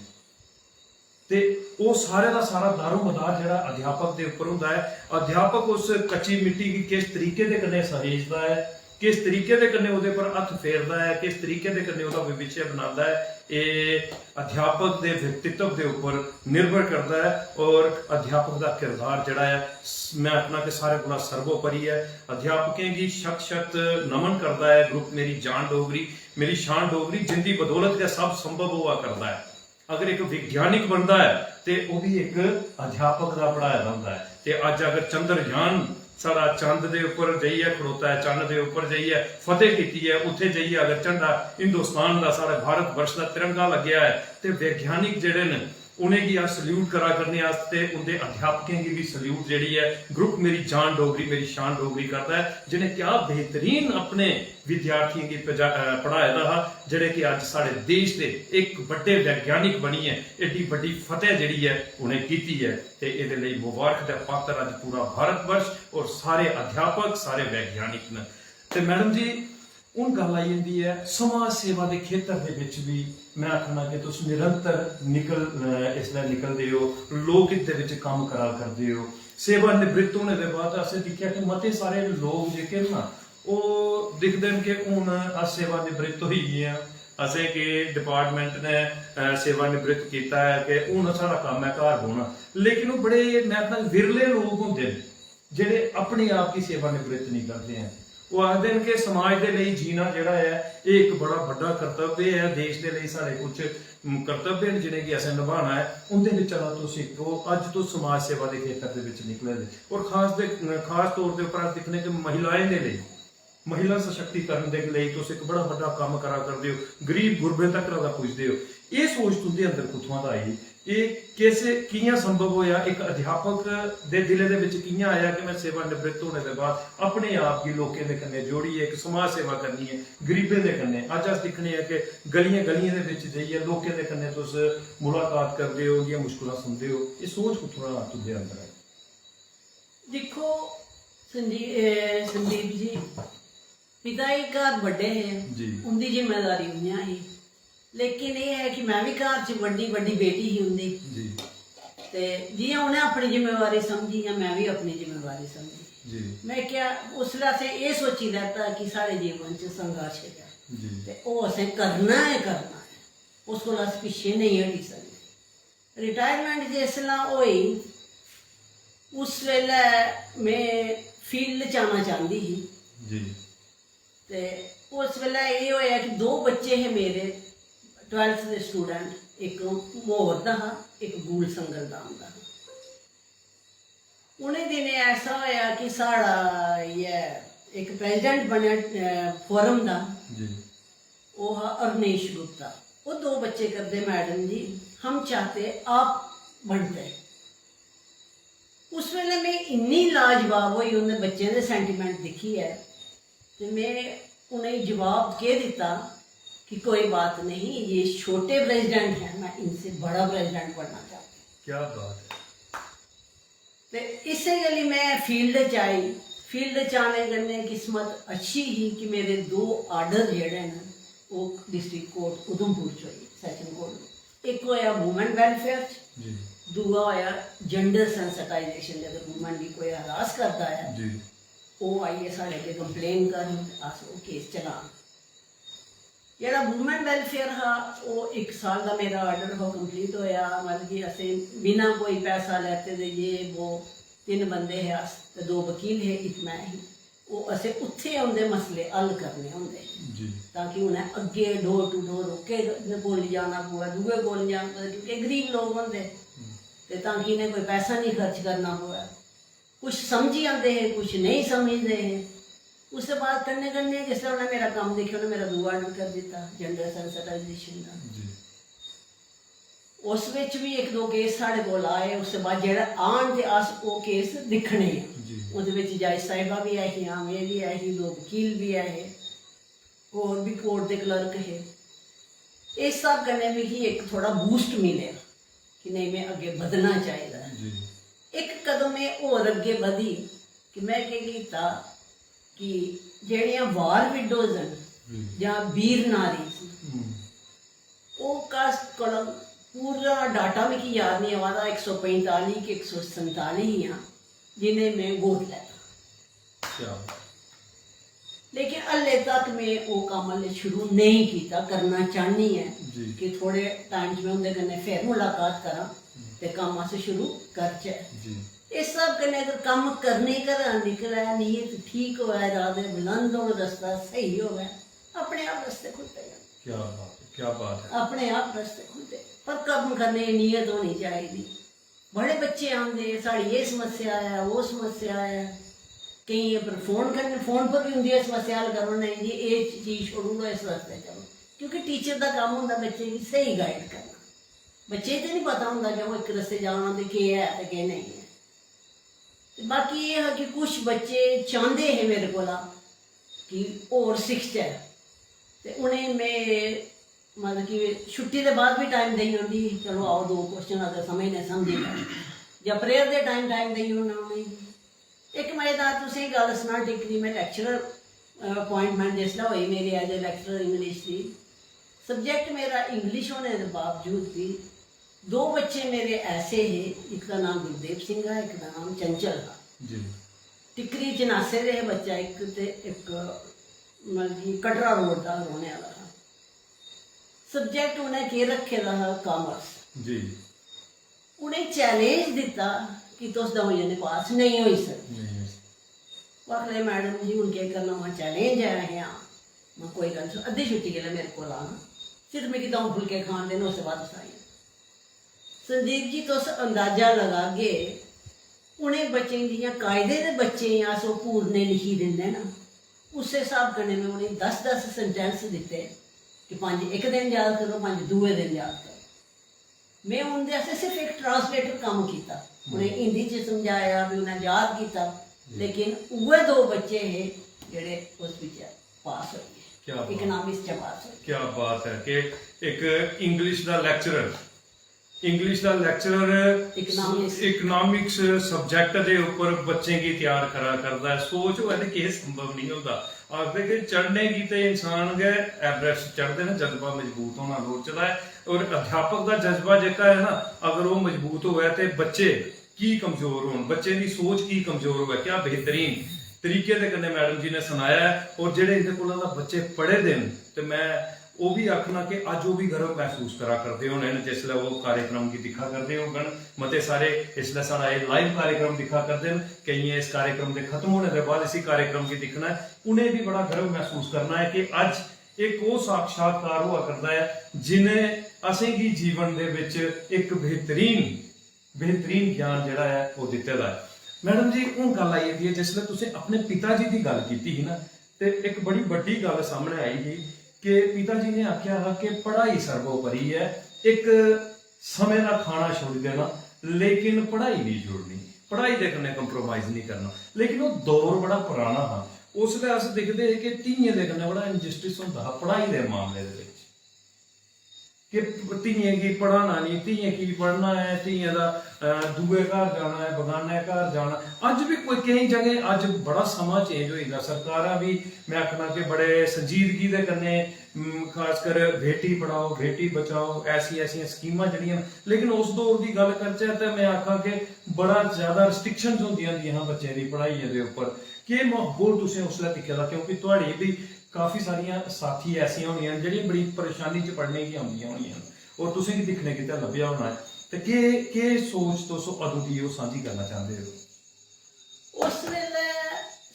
ते ओह् सारे दा सारा दारोमदार जेह्ड़ा अध्यापक दे उप्पर होंदा ऐ। अध्यापक उस कच्ची मिट्टी गी किस तरीके दे कन्नै सहेजदा ऐ, किस तरीके दे कन्नै ओह्दे पर हत्थ फेरदा ऐ, किस तरीके दे कन्नै ओह्दा भविष्य बनांदा ऐ, एह् अध्यापक दे व्यक्तित्व दे उप्पर निर्भर करदा ऐ। और अध्यापक दा किरदार जेह्ड़ा ऐ, स- मैं आखना कि सारे कोला सर्वोपरि ऐ। अध्यापकें गी शत शत नमन करदा ऐ ग्रुप मेरी जान डोगरी, मेरी शान डोगरी, जिंदी बदौलत गै सब संभव होआ करदा ऐ। अगर इक वैज्ञानिक बनदा ऐ ते ओह् बी इक अध्यापक दा पढ़ाए दा होंदा ऐ। ते अज्ज अगर चंद्रयान साढ़ा चंद दे उप्पर जाइयै खड़ोता ऐ, चन्न दे उप्पर जाइयै फतेह कीती ऐ, उत्थै जाइयै अगर झंडा हिंदुस्तान दा, साढ़े भारत वर्ष दा तिरंगा लग्गेआ ऐ, ते वैज्ञानिक जेह्ड़े न, उ'नेंगी अस सल्यूट करा करने आं, ते उं'दे अध्यापकें गी बी सल्यूट जेह्ड़ी ऐ, ग्रुप मेरी जान डोगरी, मेरी शान डोगरी करदा ऐ, जि'नें क्या बेहतरीन अपने विद्यार्थियें गी पजा- अ, पढ़ाए दा हा, जेह्ड़े कि अज्ज साढ़े देश दे इक बड्डे वैज्ञानिक बनियै एड्डी बड्डी फतेह जेह्ड़ी ऐ उ'नें कीती ऐ। ते एह्दे लेई मुबारक दे पात्र अज्ज पूरा भारत वर्ष और सारे अध्यापक, सारे वैज्ञानिक न। ते मैडम जी, हून गल्ल आई जंदी ऐ समाज सेवा दे खेतर दे बिच बी। मैं आखना कि तुस निरंतर निकल अ, इसलै निकलदे ओ, लोक हित दे बिच कम्म करा करदे ओ। सेवा निवृत्त होने दे बाद असें दिक्खेआ कि मते सारे लोक जेह्के न ना, ओह् दिखदे न कि हून अस सेवा निवृत्त होई गे आं, असें कि डिपार्टमेंट ने अ, सेवा निवृत्त कीता ऐ, कि हून साढ़ा कम्म ऐ घर बौह्ना। लेकिन ओह् बड़े, मैं आखना, विरले लोक होंदे न जेह्ड़े अपने आप गी सेवा निवृत्त नहीं करदे हैन। ओह् आखदे न कि समाज दे लेई जीना जेह्ड़ा ऐ, एह् इक बड़ा बड्डा कर्तव्य ऐ, देश दे लेई साढ़े कुछ, उम, कर्तव्य न जि'नेंगी असें नभाना ऐ। उं'दे बिच्चा दा तुस इक ओ, अज्ज तुस समाज सेवा दे खेतर दे बिच निकले दे। और खास दे, खास तौर दे उप्पर अस दिक्खने कि महिलाएं दे लेई, महिला सशक्तिकरण दे लेई तुस इक बड़ा बड्डा कम्म करा करदे ओ, गरीब गुरबें तक दा पुजदे ओ। एह् सोच तुं'दे अंदर कुत्थुआं दा आई? एह् किस, कि'यां संभव होएआ? इक अध्यापक दे दिलै दे बिच कि'यां आया कि मैं सेवा निवृत्त होने दे बाद अपने आप गी लोकें दे कन्नै जोड़ियै इक समाज सेवा करनी ऐ, गरीबें दे कन्नै? अज्ज अस दिक्खने आं कि गलियें गलियें दे बिच जाइयै लोकें दे कन्नै तुस मुलाकात करदे ओ, उं'दियां मुश्कलां सुनदे ओ। एह् सोच कुत्थुआं तुं'दे अंदर आई? दिक्खो संजी-, ए, संदीप जी, पिता जी घर बड्डे हे, जी। उं'दी जिम्मेदारी उ'यां ही। लेकिन एह् ऐ कि मैं बी घर च बड्डी, बड्डी बेटी ही उं'दी। जी। ते जि'यां उ'नें अपनी जिम्मेवारी समझी, इ'यां मैं बी अपनी जिम्मेवारी समझी। जी। मैं क्या, उसलै असें एह् सोची लैता कि साढ़े जीवन च संघर्ष ऐ। जी। ते ओह् असें करना ऐ, करना ऐ। उस कोला अस पिच्छे नेईं हटी सकदे। रिटायरमेंट जिसलै होई, उस बेल्लै में फील्ड च आना चांह्दी ही। जी। ते उस बेल्लै एह् होएआ कि दो बच्चे हे मेरे, ट्वेल्थ दे स्टूडेंट, इक म्हौर दा हा, इक गूल संगल दा आंदा हा। उ'नें दिनें ऐसा होया कि साढ़ा इ'यै इक प्रेजिडेंट बनेआ फोरम दा। जी। ओह् हा अरुणेश गुप्ता। ओह् दो बच्चे करदे, "मैडम जी, हम चाहते आप बनते।" उस बेल्लै में इन्नी लाजवाब होई उं'दे बच्चें दे सेंटीमेंट दिक्खियै, ते में उ'नेंगी जवाब केह् दित्ता कि कोई बात नहीं, ये छोटे प्रेसिडेंट हैं, मैं इनसे बड़ा प्रेसिडेंट बनना चाहती हूँ। क्या बात है। ते इस्सै गल्ली में फील्ड च आई। फील्ड च आने कन्नै किस्मत अच्छी ही कि मेरे दो आर्डर जेह्ड़े न, ओह् डिस्ट्रिक्ट कोर्ट उधमपुर च होई, सैशन कोर्ट। इक होया वुमेन वेलफेयर च, जी। दूआ होया जेंडर सेंसिटाइजेशन, जेकर वुमेन गी कोई हरास करदा ऐ, जी। ओह् आइयै साढ़े अग्गें कंप्लेन करन, अस ओह् केस चलान। जेह्ड़ा वुमेन वेलफेयर हा, ओह् इक साल दा मेरा आर्डर हा, कंप्लीट होया। मतलब कि असें बिना कोई पैसा लैते दे, ये वो, तिन्न बंदे हे अस ते दो वकील हे, इक मैं ही। ओह् असें उत्थै उं'दे मसले हल करने होंदे हे। जी। ताकि उ'नें अग्गें डोर टू डोर ओह्के कोल जाना पवै, दूए कोल जाना पवै, क्योंकि गरीब लोक होंदे। हम्म। ते तां कि इ'नें कोई पैसा निं खर्च करना पवै। कुछ समझी जंदे हे, कुछ नेईं समझदे हे। उसदे बाद कन्नै कन्नै जिसलै उ'नें मेरा कम्म दिक्खेआ, उ'नें मेरा दूआ आर्डर करी दित्ता जेंडर सेंसिटाइजेशन दा। जी। उस बिच बी इक दो केस साढ़े कोल आए, उसदे बाद जेह्ड़ा आन ते अस ओह् केस दिक्खने आं। जी। ओह्दे बिच जज साहिबा बी ऐ हियां, में बी ऐ ही, दो वकील बी ऐ हे, होर बी कोर्ट दे क्लर्क हे। इस स्हाब कन्नै मिगी इक थोह्ड़ा बूस्ट मिलेआ कि नेईं, में अग्गें बधना चाहिदा ऐ। जी। इक कदम में होर अग्गें बधी कि में केह् कीता कि जेह्ड़ियां वार विडोज न, हम्म। जां वीर नारी, हम्म। ओह् कस कोला पूरा डाटा मिगी याद निं आवा दा, इक सौ पंजताली कि इक सौ संताली हियां जि'नें में गोद लैता। क्या बात। लेकिन हल्ले तक में ओह् कम्म हल्ले शुरू नेईं कीता, करना चाह्न्नी ऐ जी। कि थोह्ड़े टाइम च में उं'दे कन्नै फिर मुलाकात करां हम्म। ते कम्म अस शुरू करचै। जी। इस स्हाब कन्नै अगर कम्म करने घरा निकलै, नीयत ठीक होऐ, इरादे बुलंद होन, रस्ता स्हेई होऐ, अपने आप रस्ते खुलदे जान। क्या बात है, क्या बात है। अपने आप रस्ते खुलदे, पर कम्म करने दी नीयत होनी चाहिदी। बड़े बच्चे आंदे, "साढ़ी एह् समस्या ऐ, ओह् समस्या ऐ।" केइयें पर फोन करने, फोन पर बी उं'दी एह् समस्या हल करो, "नेईं जी, एह् चीज छोड़ी ओड़ो, इस रस्ते चलो।" क्योंकि टीचर दा कम्म होंदा बच्चे गी स्हेई गाइड करना। बच्चे गी ते निं पता होंदा कि ओह् इक रस्ते जाना ते केह् ऐ ते केह् नेईं ऐ। ते बाकी एह् हा कि कुछ बच्चे चांह्दे हे मेरे कोला कि होर सिखचै, ते उ'नेंगी में, मतलब कि, छुट्टी दे बाद बी टाइम देई ओड़दी ही, "चलो आओ, दो क्वेश्चन अगर समझने, समझी लैओ।" जां प्रेयर दे टाइम टाइम देई ओड़ना उ'नेंगी। इक मजेदार तुसेंगी गल्ल सनां, टिकरी में लैक्चरर अपॉइंटमेंट जिसलै होई मेरी एज ए लैक्चरर इंग्लिश दी, सब्जैक्ट मेरा इंग्लिश होने दे बावजूद बी दो बच्चे मेरे ऐसे हे, इक दा नाम गुरदेव सिंह हा, इक दा नाम चंचल हा। जी। टिकरी चनासे दे हे बच्चा इक, ते इक, मतलब कि, कटरा रोड दा रौह्ने आह्ला हा। सब्जैक्ट उ'नें केह् रक्खे दा हा? कामर्स। जी। उ'नें चैलेंज दित्ता कि तुस द'ऊं जने पास नेईं होई सकदे। नेईं होई सकदे। ओह् आखन लगे, "मैडम जी, हून केह् करना, उ'आं चैलेंज ऐ असें।" हां, में, "कोई गल्ल निं, अद्धी छुट्टी बेल्लै मेरे कोल आना, सिर्फ मिगी द'ऊं फुलके खान देन, उसदे बाद तुस आई जाओ।" संदीप जी, तुस अंदाजा लगागे, उ'नें बच्चें गी, जि'यां कायदे दे बच्चें गी अस ओह् पूरने लिखी दिंदे ना, उस्सै स्हाब कन्नै में उ'नेंगी दस दस सेंटेंस दित्ते कि पंज इक दिन याद करो, पंज दूए दिन याद करो। में उं'दे आस्तै सिर्फ इक ट्रांसलेटर कम्म कीता। उ'नें हिंदी च समझाया, फ्ही उ'नें याद कीता। लेकिन उ'ऐ दो बच्चे हे जेह्ड़े उस बिच पास होई गे। क्या बात। इकोनॉमिक्स च पास होई गे। क्या बात है कि इक इंग्लिश दा लैक्चरर, इंग्लिश दा लैक्चरर इकोनॉमिक्स। इकोनॉमिक्स सब्जैक्ट दे उप्पर बच्चें गी त्यार करा करदा ऐ। सोच होऐ ते केह् संभव निं होंदा। आखदे कि चढ़ने गी ते इंसान गै एवरेस्ट चढ़दे न, जज्बा मजबूत होना लोड़चदा ऐ। और अध्यापक दा जज्बा जेह्का ऐ ना, अगर ओह् मजबूत होऐ ते बच्चे की कमजोर होन, बच्चे दी सोच की कमजोर होऐ, क्या बेहतरीन तरीके दे कन्नै मैडम जी ने सनाया ऐ। और जेह्ड़े इंदे कोला दा बच्चे पढ़े दे न, ते में ओह् बी आखना कि अज्ज ओह् बी गर्व मसूस करा करदे होने न, जिसलै ओह् कार्यक्रम गी दिक्खा करदे होङन। मते सारे इसलै साढ़ा एह् लाइव कार्यक्रम दिक्खा करदे न, केइयें इस कार्यक्रम दे खत्म होने दे बाद इसी कार्यक्रम गी दिक्खना ऐ, उ'नें बी बड़ा गर्व मसूस करना ऐ कि अज्ज एक ओह् साक्षात्कार होआ करदा ऐ जि'नें असेंगी जीवन दे बिच एक बेहतरीन बेहतरीन ज्ञान जेह्ड़ा ऐ ओह् दित्ते दा ऐ। मैडम जी, हून गल्ल आई जंदी ऐ, जिसलै तुसें अपने पिता जी दी गल्ल कीती ही ना, ते इक बड़ी बड्डी गल्ल सामनै आई ही कि पिता जी ने आखेआ हा कि पढ़ाई सर्वोपरि ऐ, इक समें दा खाना छोड़ी देना, लेकिन पढ़ाई नेईं छोड़नी, पढ़ाई दे कन्नै compromise नेईं करना। लेकिन ओह् दौर बड़ा पराना हा, उसलै अस दिखदे हे कि धियें दे कन्नै बड़ा injustice होंदा हा पढ़ाई दे मामले दे बिच। कि धियें गी पढ़ाना नेईं, धियें की पढ़ना ऐ, धियें दा, अ, दूए घर जाना ऐ, बगाने घर जाना। अज्ज बी कोई केईं जगह, अज्ज बड़ा समां change होई दा, सरकारां बी, में आखना कि बड़े संजीदगी दे कन्नै, उम, खासकर बेटी पढ़ाओ, बेटी बचाओ, ऐसी, ऐसियां स्कीमां जेह्ड़ियां न, लेकिन उस दौर दी गल्ल करचै ते में आखां कि बड़ा ज्यादा restrictions होंदियां होंदियां हियां बच्चें दी पढ़ाइयै दे उप्पर। केह् म्हौल तुसें उसलै दिक्खे दा? क्योंकि थुआढ़ी बी काफी सारियां साथी ऐसियां होनियां न जेह्ड़ियां बड़ी परेशानी च पढ़ने गी औंदियां होनियां न और तुसें गी दिक्खने गितै लब्भेआ होना ऐ। ते केह्, केह् सोच तुस अदूं दी ओह् सांझी करना चांह्दे ओ? उस बेल्लै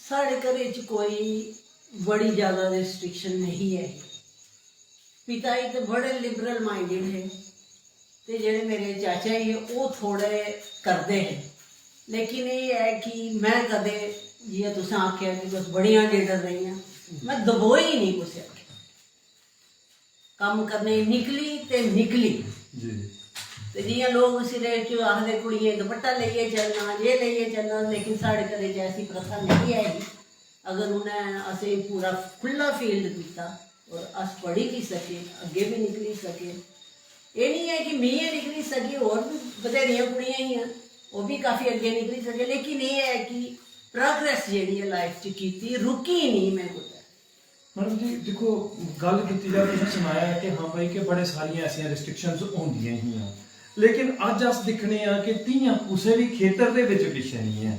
साढ़े घरै च कोई बड़ी ज्यादा restriction नेईं ऐ ही। पिता जी ते बड़े liberal minded हे, ते जेह्ड़े मेरे चाचा जी हे, ओह् थोड़े करदे हे। लेकिन एह् ऐ कि में कदें, जि'यां तुसें आखेआ कि तुस बड़ियां leader रेहियां, में दबोई निं कुसै अग्गें। कम्म करने गी निकली ते निकली। जी। ते जि'यां लोक सिरै च आखदे, "कुड़ियें दपट्टा लेइयै चलना, जे लेइयै चलना", लेकिन साढ़े घरै च ऐसी प्रथा नेईं ऐ ही। अगर उ'नें असेंगी पूरा खु'ल्ला field दित्ता और अस पढ़ी बी सके, अग्गें बी निकली सके। एह् निं ऐ कि में गै निकली सकी, होर बी बथ्हेरियां कुड़ियां हियां, ओह् बी काफी अग्गें निकली सके, लेकिन एह् ऐ कि progress जेह्ड़ी ऐ life च कीती, रुकी निं में कुतै। मैडम जी, दिक्खो, गल्ल कीती जा, तुसें सनाया ऐ कि हां भाई, कि बड़े सारियां ऐसियां restrictions होंदियां हियां, लेकिन अज्ज अस दिक्खने आं कि धियां कुसै बी खेतर दे बिच पिच्छें निं हैन।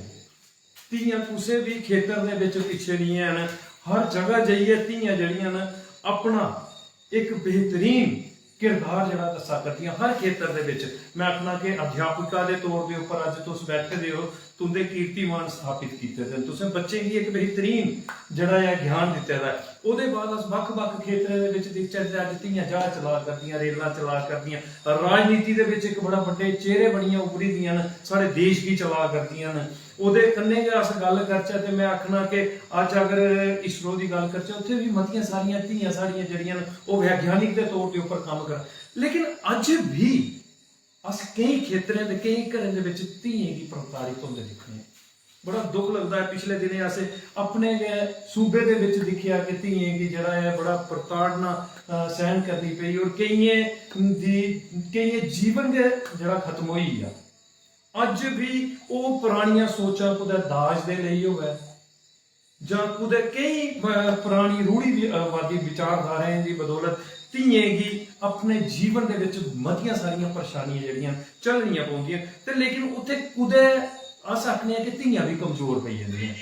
धियां कुसै बी खेतर दे बिच पिच्छे निं हैन। हर जगह जाइयै धियां जेह्ड़ियां न, अपना इक बेहतरीन किरदार जेह्ड़ा दस्सा करदियां हर खेतर दे बिच। में आखना कि अध्यापिका दे तौर दे उप्पर अज्ज तुस बैठे दे ओ, तुं'दे कीर्तिमान स्थापित कीते दे न, तुसें बच्चें गी इक बेहतरीन जेह्ड़ा ऐ ज्ञान दित्ते दा ऐ। ओह्दे बाद अस बक्ख-बक्ख खेतरें दे बिच दिखचै ते अज्ज धियां ज्हाज चला करदियां, रेलां चला करदियां, राजनीति दे बिच इक बड़ा बड्डे चेहरे बनियै उभरी दियां न, साढ़े देश गी चला करदियां न। ओह्दे कन्नै गै अस गल्ल करचै ते में आखना कि अज्ज अगर इसरो दी गल्ल करचै, उत्थै बी मतियां सारियां धियां साढ़ियां जेह्ड़ियां न, ओह् वैज्ञानिक दे तौर दे उप्पर कम्म करन। लेकिन अज्ज बी अस केईं खेतरें ते केईं घरें दे बिच धियें गी प्रताड़ित होंदे दिक्खने आं। बड़ा दुख लगदा ऐ। पिछले दिनें असें अपने गै सूबे दे बिच दिक्खेआ कि धियें गी जेह्ड़ा ऐ, बड़ा प्रताड़ना, अ, सैह्न करनी पेई और केइयें दी, केइयें जीवन गै जेह्ड़ा खत्म होई गेआ। अज्ज बी ओह् परानियां सोचां कुतै दाज दे लेई होऐ जां कुतै केईं, अ, परानी रूढ़ीवादी विचारधाराएं दी बदौलत धियें गी अपने जीवन दे बिच मतियां सारियां परेशानियां जेह्ड़ियां झल्लनियां पौंदियां। ते लेकिन उत्थै कुतै अस आखने आं कि धियां बी कमजोर पेई जंदियां।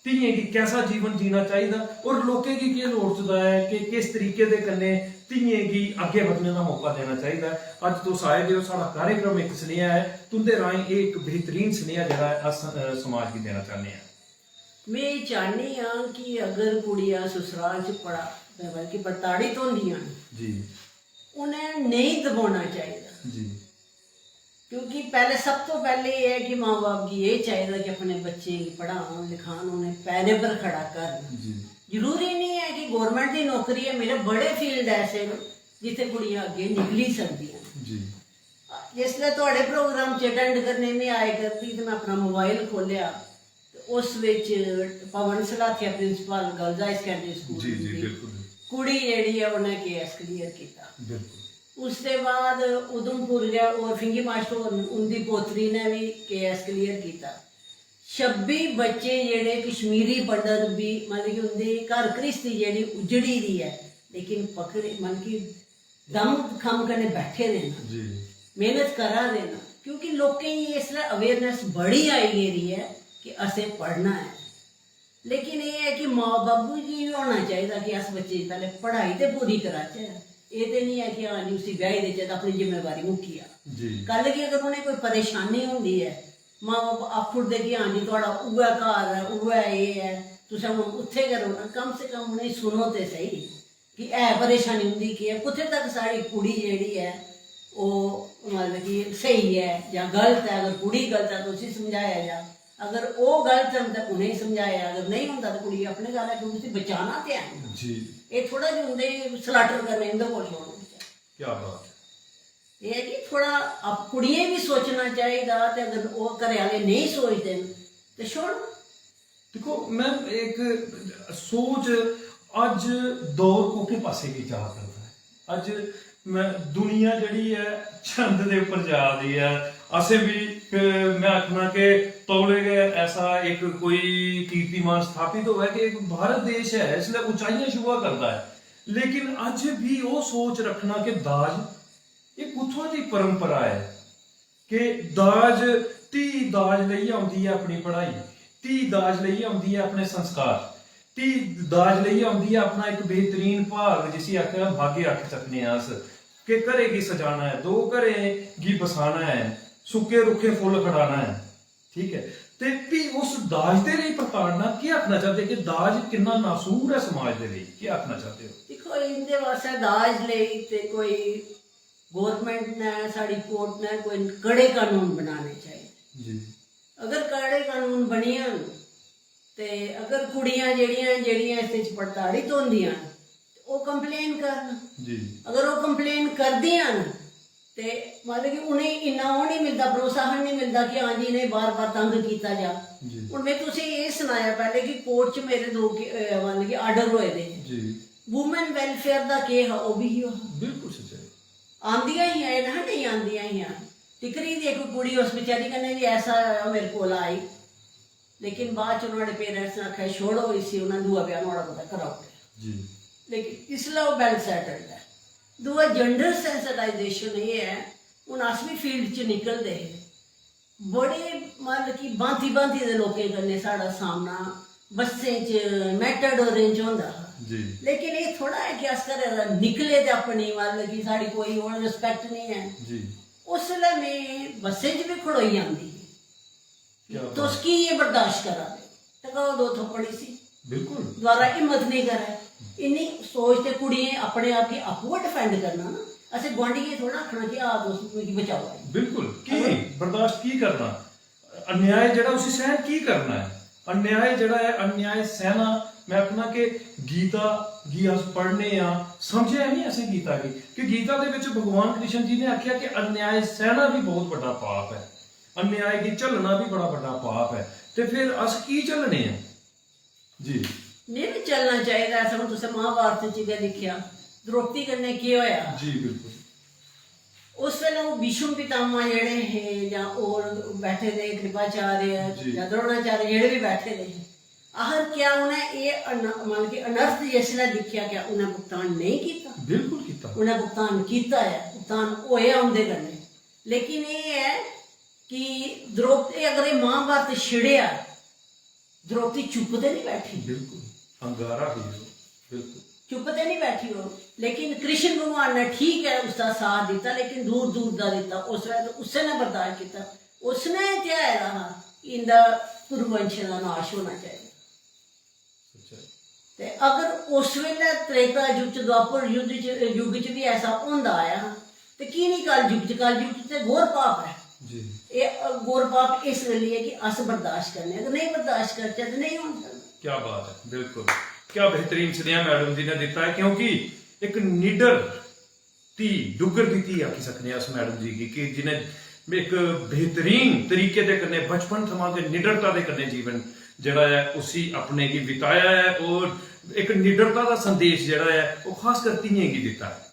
धियें गी कैसा जीवन जीना चाहिदा और लोकें गी केह् लोड़चदा ऐ कि किस तरीके दे कन्नै धियें गी अग्गें बधने दा मौका देना चाहिदा ऐ। अज्ज तुस आए दे ओ, साढ़ा कार्यक्रम इक सनेहा ऐ, तुं'दे राहें एह् इक बेहतरीन सनेहा जेह्ड़ा ऐ अस, अ, समाज गी देना चाह्न्ने आं। में एह् चाह्न्नी आं कि अगर कुड़ियां ससुराल च पढ़ा-, मतलब कि प्रताड़ित होंदियां न, जी। उ'नें नेईं दबाना चाहिदा। जी। क्योंकि पैह्ले, सब तो पैह्ले एह् ऐ कि मां-बब्ब गी एह् चाहिदा कि अपने बच्चें गी पढ़ान, लखान, उ'नें पैरें पर खड़ा करन। जी। जरूरी निं ऐ कि government दी नौकरी ऐ, मेरे बड़े field ऐसे न जित्थै कुड़ियां अग्गें निकली सकदियां न। जी। जिसलै थुआढ़े program च attend करने में आए करदी ते में अपना mobile खोह्लेआ ते उस बिच Pawan Slathia, principal girls high secondary school जी, जी, दी बिल्कुल। कुड़ी जेह्ड़ी ऐ, उ'न्नै के एस clear कीता। बिल्कुल। उसदे बाद उधमपुर गै होर फिंगी मास्टर होर न, उं'दी पोतरी ने बी के एस clear कीता। छब्बी बच्चे जेह्ड़े कश्मीरी पंडत बी, मतलब कि उं'दी घर घ्रिस्ती जेह्ड़ी उज्जड़ी दी ऐ, लेकिन पकड़े, मतलब कि दम खम कन्नै बैठे दे न, जी। मेहनत करा दे न, क्योंकि लोकें गी इसलै awareness बड़ी आई गेदी ऐ कि असें पढ़ना ऐ। लेकिन एह् ऐ कि मां बब्बू गी बी होना चाहिदा कि अस बच्चे गी पैह्लें पढ़ाई ते पूरी कराचै। एह् ते निं ऐ कि हां जी, उसी ब्याही देचै ते अपनी जिम्मेवारी मुक्की जा। जी। कल गी अगर उ'नें कोई परेशानी होंदी ऐ, मां बब्ब आखी ओड़दे कि हां जी, थुआढ़ा उ'ऐ घर ऐ, उ'ऐ एह् ऐ, तुसें हून उत्थै गै रौह्ना, कम से कम उ'नेंगी सुनो ते सेही। कि है परेशानी उं'दी केह् ऐ, कुत्थै तक साढ़ी कुड़ी जेह्ड़ी ऐ ओह् मतलब कि स्हेई ऐ जां गलत ऐ। अगर कुड़ी गलत ऐ तो उसी समझाया जा, अगर ओह् गलत ऐ तो उ'नेंगी समझाया, अगर नेईं होंदा तो कुड़ी अपने घर ऐ, क्योंकि उसी बचाना ते है। जी एह् थोह्ड़ा जिहा उं'दे स्लाटर करने उं'दे कोल छोड़ो। क्या बात है। एह् ऐ कि थोह्ड़ा आप कुड़ियें बी सोचना चाहिदा, ते अगर ओह् घरै आह्ले नेईं सोचदे न ते छोड़ो। दिक्खो मैम, इक सोच, अज्ज दौर कोह्के पासै गी जा करदा ऐ। अज्ज मैं दुनिया जेह्ड़ी ऐ चंद दे उप्पर जा दी ऐ। असें बी अ, मैं आखना कि तौले गै ऐसा इक कोई कीर्तिमान स्थापित होऐ कि इक भारत देश ऐ इसलै उचाइयां छुआ करदा ऐ। लेकिन अज्ज बी ओह् सोच रक्खना कि दाज, एह् कुत्थुआं दी परंपरा ऐ कि दाज, धी दाज लेइयै औंदी ऐ अपनी पढ़ाई, धी दाज लेइयै औंदी ऐ अपने संस्कार, धी दाज लेइयै औंदी ऐ अपना इक बेहतरीन भाग, जिसी आखना भाग्य आक्खी सकने आं अस, कि घरै गी सजाना ऐ, दो घरें गी बसाना ऐ, सुक्के रुक्खे फुल्ल खड़ाना ऐ। ठीक ऐ, ते फ्ही उस दाज दे लेई प्रताड़ना केह् आखना चाहदे कि दाज किन्ना नासूर ऐ समाज दे लेई, केह् आखना चाहदे हो? दिक्खो, इं'दे वास्तै दाज लेई ते कोई गौरमेंट ने, साढ़ी कोर्ट ने कोई कड़े कानून बनाने चाहिदे। जी अगर कड़े कानून बनी जान ते अगर कुड़ियां जेह्ड़ियां जेह्ड़ियां इस च प्रताड़ित होंदियां न, ते ओह् कंप्लेन करन। जी अगर ओह् कंप्लेन करदियां न ते मतलब कि उ'नेंगी इन्ना ओह् नहीं मिलदा, प्रोत्साहन नहीं मिलदा कि हां जी इ'नेंगी बार बार तंग कीता जा। जी हून में तुसेंगी एह् सनाया पैह्ले कि कोर्ट च मेरे दो के- अ, मतलब कि आर्डर होए दे हे। जी वुमेन वेलफेयर दा केह् हा, ओह् बी इयो हा। बिल्कुल सच्चाई। आंदियां हियां, एह् नेईं आंदियां हियां। टिकरी दी इक कुड़ी, उस बेचारी कन्नै बी ऐसा होआ, मेरे कोल आई, लेकिन बाद च नुहाड़े पेरेंट्स ने आखेआ छोड़ो इसी, उ'नें दूआ ब्याह नुहाड़ा कुतै कराई ओड़ेआ। जी लेकिन इसलै ओह् वैल सैटल्ड ऐ। दूआ जेंडर सेंसिटाइजेशन एह् ऐ, हून अस बी फील्ड च निकलदे हे, बड़े मतलब कि भांति भांति दे लोकें कन्नै साढ़ा सामना बस्सें च, मेटाडोरें च होंदा हा। जी लेकिन एह् थोड़ा ऐ कि अस घरै दा निकले ते अपनी मतलब कि साढ़ी कोई ओह् रिस्पैक्ट नहीं ऐ। जी उसलै में बस्सें च बी खड़ोई जंदी ही। क्या बात। तुस की एह् बर्दाश्त करा दे? टकाओ दो थप्पड़ इसी। बिल्कुल दोबारा हिम्मत नहीं करै। इन्नी सोच ते कुड़ियें अपने आप गी आपूं गै डिफेंड करना ना। असें गुआंढियें गी थोड़ा आखना कि आ तुस मिगी बचाओ। बिल्कुल। की बर्दाश्त की करना? अन्याय जेह्ड़ा उसी सैह्न की करना ऐ? अन्याय जेह्ड़ा ऐ, अन्याय सैह्ना। मैं आखना कि गीता गी अस पढ़ने आं, समझेआ नहीं असें गीता गी कि गीता दे बिच भगवान कृष्ण जी ने आखेआ कि अन्याय सैह्ना भी बहुत बड्डा पाप ऐ, अन्याय गी झल्लना भी बड़ा बड्डा पाप ऐ। ते फिर अस की झल्लने आं? जी नेईं बी चलना चाहिदा। ऐसा हून तुसें महाभारत च गै दिक्खेआ, द्रौपदी कन्नै केह् होया। जी बिल्कुल। उस बेल्लै ओह् भीष्म पितामह जेह्ड़े हे जां होर बैठे दे कृपाचार्य जी। जां द्रोणाचार्य जेह्ड़े बी बैठे दे हे, आखर क्या उ'नें एह् अन- मतलब कि अनर्थ जिसलै दिक्खेआ, क्या उ'नें भुगतान नेईं कीता? बिल्कुल कीता। उ'नें भुगतान कीता ऐ, भुगतान होएआ उं'दे कन्नै। लेकिन एह् ऐ कि द्रौपदी, अगर एह् महाभारत छिड़ेआ, द्रौपदी चुप्प ते नहीं बैठी। बिल्कुल। अंगारा ही ओह्। बिल्कुल। चुप्प ते नहीं बैठी ओह्, लेकिन कृष्ण भगवान ने ठीक ऐ उसदा साथ दित्ता, लेकिन दूर दूर दा दित्ता। उस वेल्लै ते उस्सै ने बर्दाश्त कीता, उसने ध्याए दा हा कि इंदा कुरुवंशें दा नाश होना चाहिदा। सच्चाई। ते अगर उस वेल्लै त्रेता युग च, द्वापर युग च, युग च भी ऐसा होंदा आया हा, ते की नहीं कल युग च? कल युग च ते घोर पाप ऐ। जी। एह् घोर पाप इस गल्ली ऐ कि अस बर्दाश्त करने आं, ते नहीं बर्दाश्त करचै ते नहीं होन सकदा। क्या बात है, बिल्कुल। क्या बेहतरीन सनेहा मैडम जी ने दित्ता है, क्योंकि इक निडर धी, डुग्गर दी धी आखी सकने आं अस मैडम जी गी, कि जि'नें इक बेहतरीन तरीके दे कन्नै बचपन थमां गै निडरता दे कन्नै जीवन जेह्ड़ा ऐ उसी अपने गी बिताया ऐ, और इक निडरता दा संदेश जेह्ड़ा ऐ ओह् खासकर धियें गी दित्ता ऐ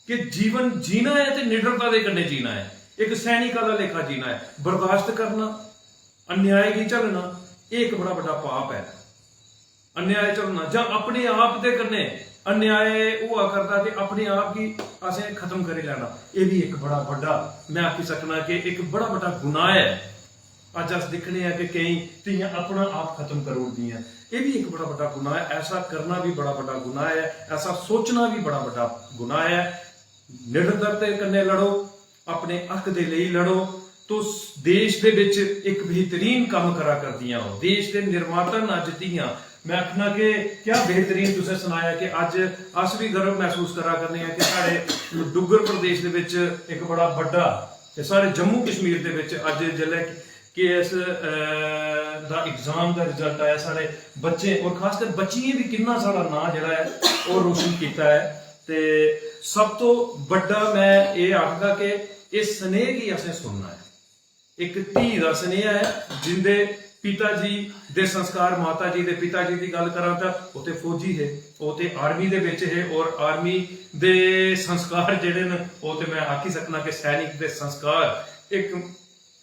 कि जीवन जीना ऐ ते निडरता दे कन्नै जीना ऐ। इक सैनिक आह्ला लेखा जीना ऐ, बर्दाश्त करना, अन्याय गी झल्लना, एह् इक बड़ा बड्डा पाप ऐ। अन्याय झल्लना जां अपने आप दे कन्नै अन्याय होआ करदा ते अपने आप गी असें खत्म करी लैना, एह् बी इक बड़ा बड्डा, मैं आखी सकना कि इक बड़ा बड्डा गुनाह ऐ। अज्ज अस दिक्खने आं कि केईं धियां अपना आप खत्म करी ओड़दियां, एह् बी इक बड़ा बड्डा गुनाह ऐ। ऐसा करना बी बड़ा बड्डा गुनाह ऐ, ऐसा सोचना बी बड़ा बड्डा गुनाह ऐ। निडरता दे कन्नै लड़ो, अपने हक दे लेई लड़ो। तुस देश दे बिच इक बेहतरीन कम्म करा करदियां ओ, देश दे निर्माता न अज्ज धियां, मैं आखना कि क्या बेहतरीन तुसें सनाया कि अज्ज अस भी गर्व महसूस करा करने आं कि साढ़े डुग्गर प्रदेश दे बिच इक बड़ा बड्डा, ते साढ़े जम्मू कश्मीर दे बिच अज्ज जिसलै केएएस दा एग्जाम दा रिजल्ट आया, साढ़े बच्चे और खासकर बच्चियें भी किन्ना साढ़ा नांऽ जेह्ड़ा ऐ ओह् रोशन कीता ऐ। ते सब तो बड्डा मैं एह् आखगा कि इस स्नेह गी असें सुनना ऐ। इक धी दा स्नेहा ऐ, जिंदे पिता जी दे संस्कार, माता जी दे पिता जी दी गल्ल करां तां ओह् ते फौजी हे, ओह् ते आर्मी दे बिच हे, और आर्मी दे संस्कार जेह्ड़े न ओह् ते मैं आखी सकना कि सैनिक दे संस्कार इक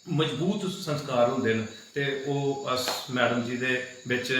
मजबूत संस्कार होंदे न। ते ओह् अस मैडम जी दे बिच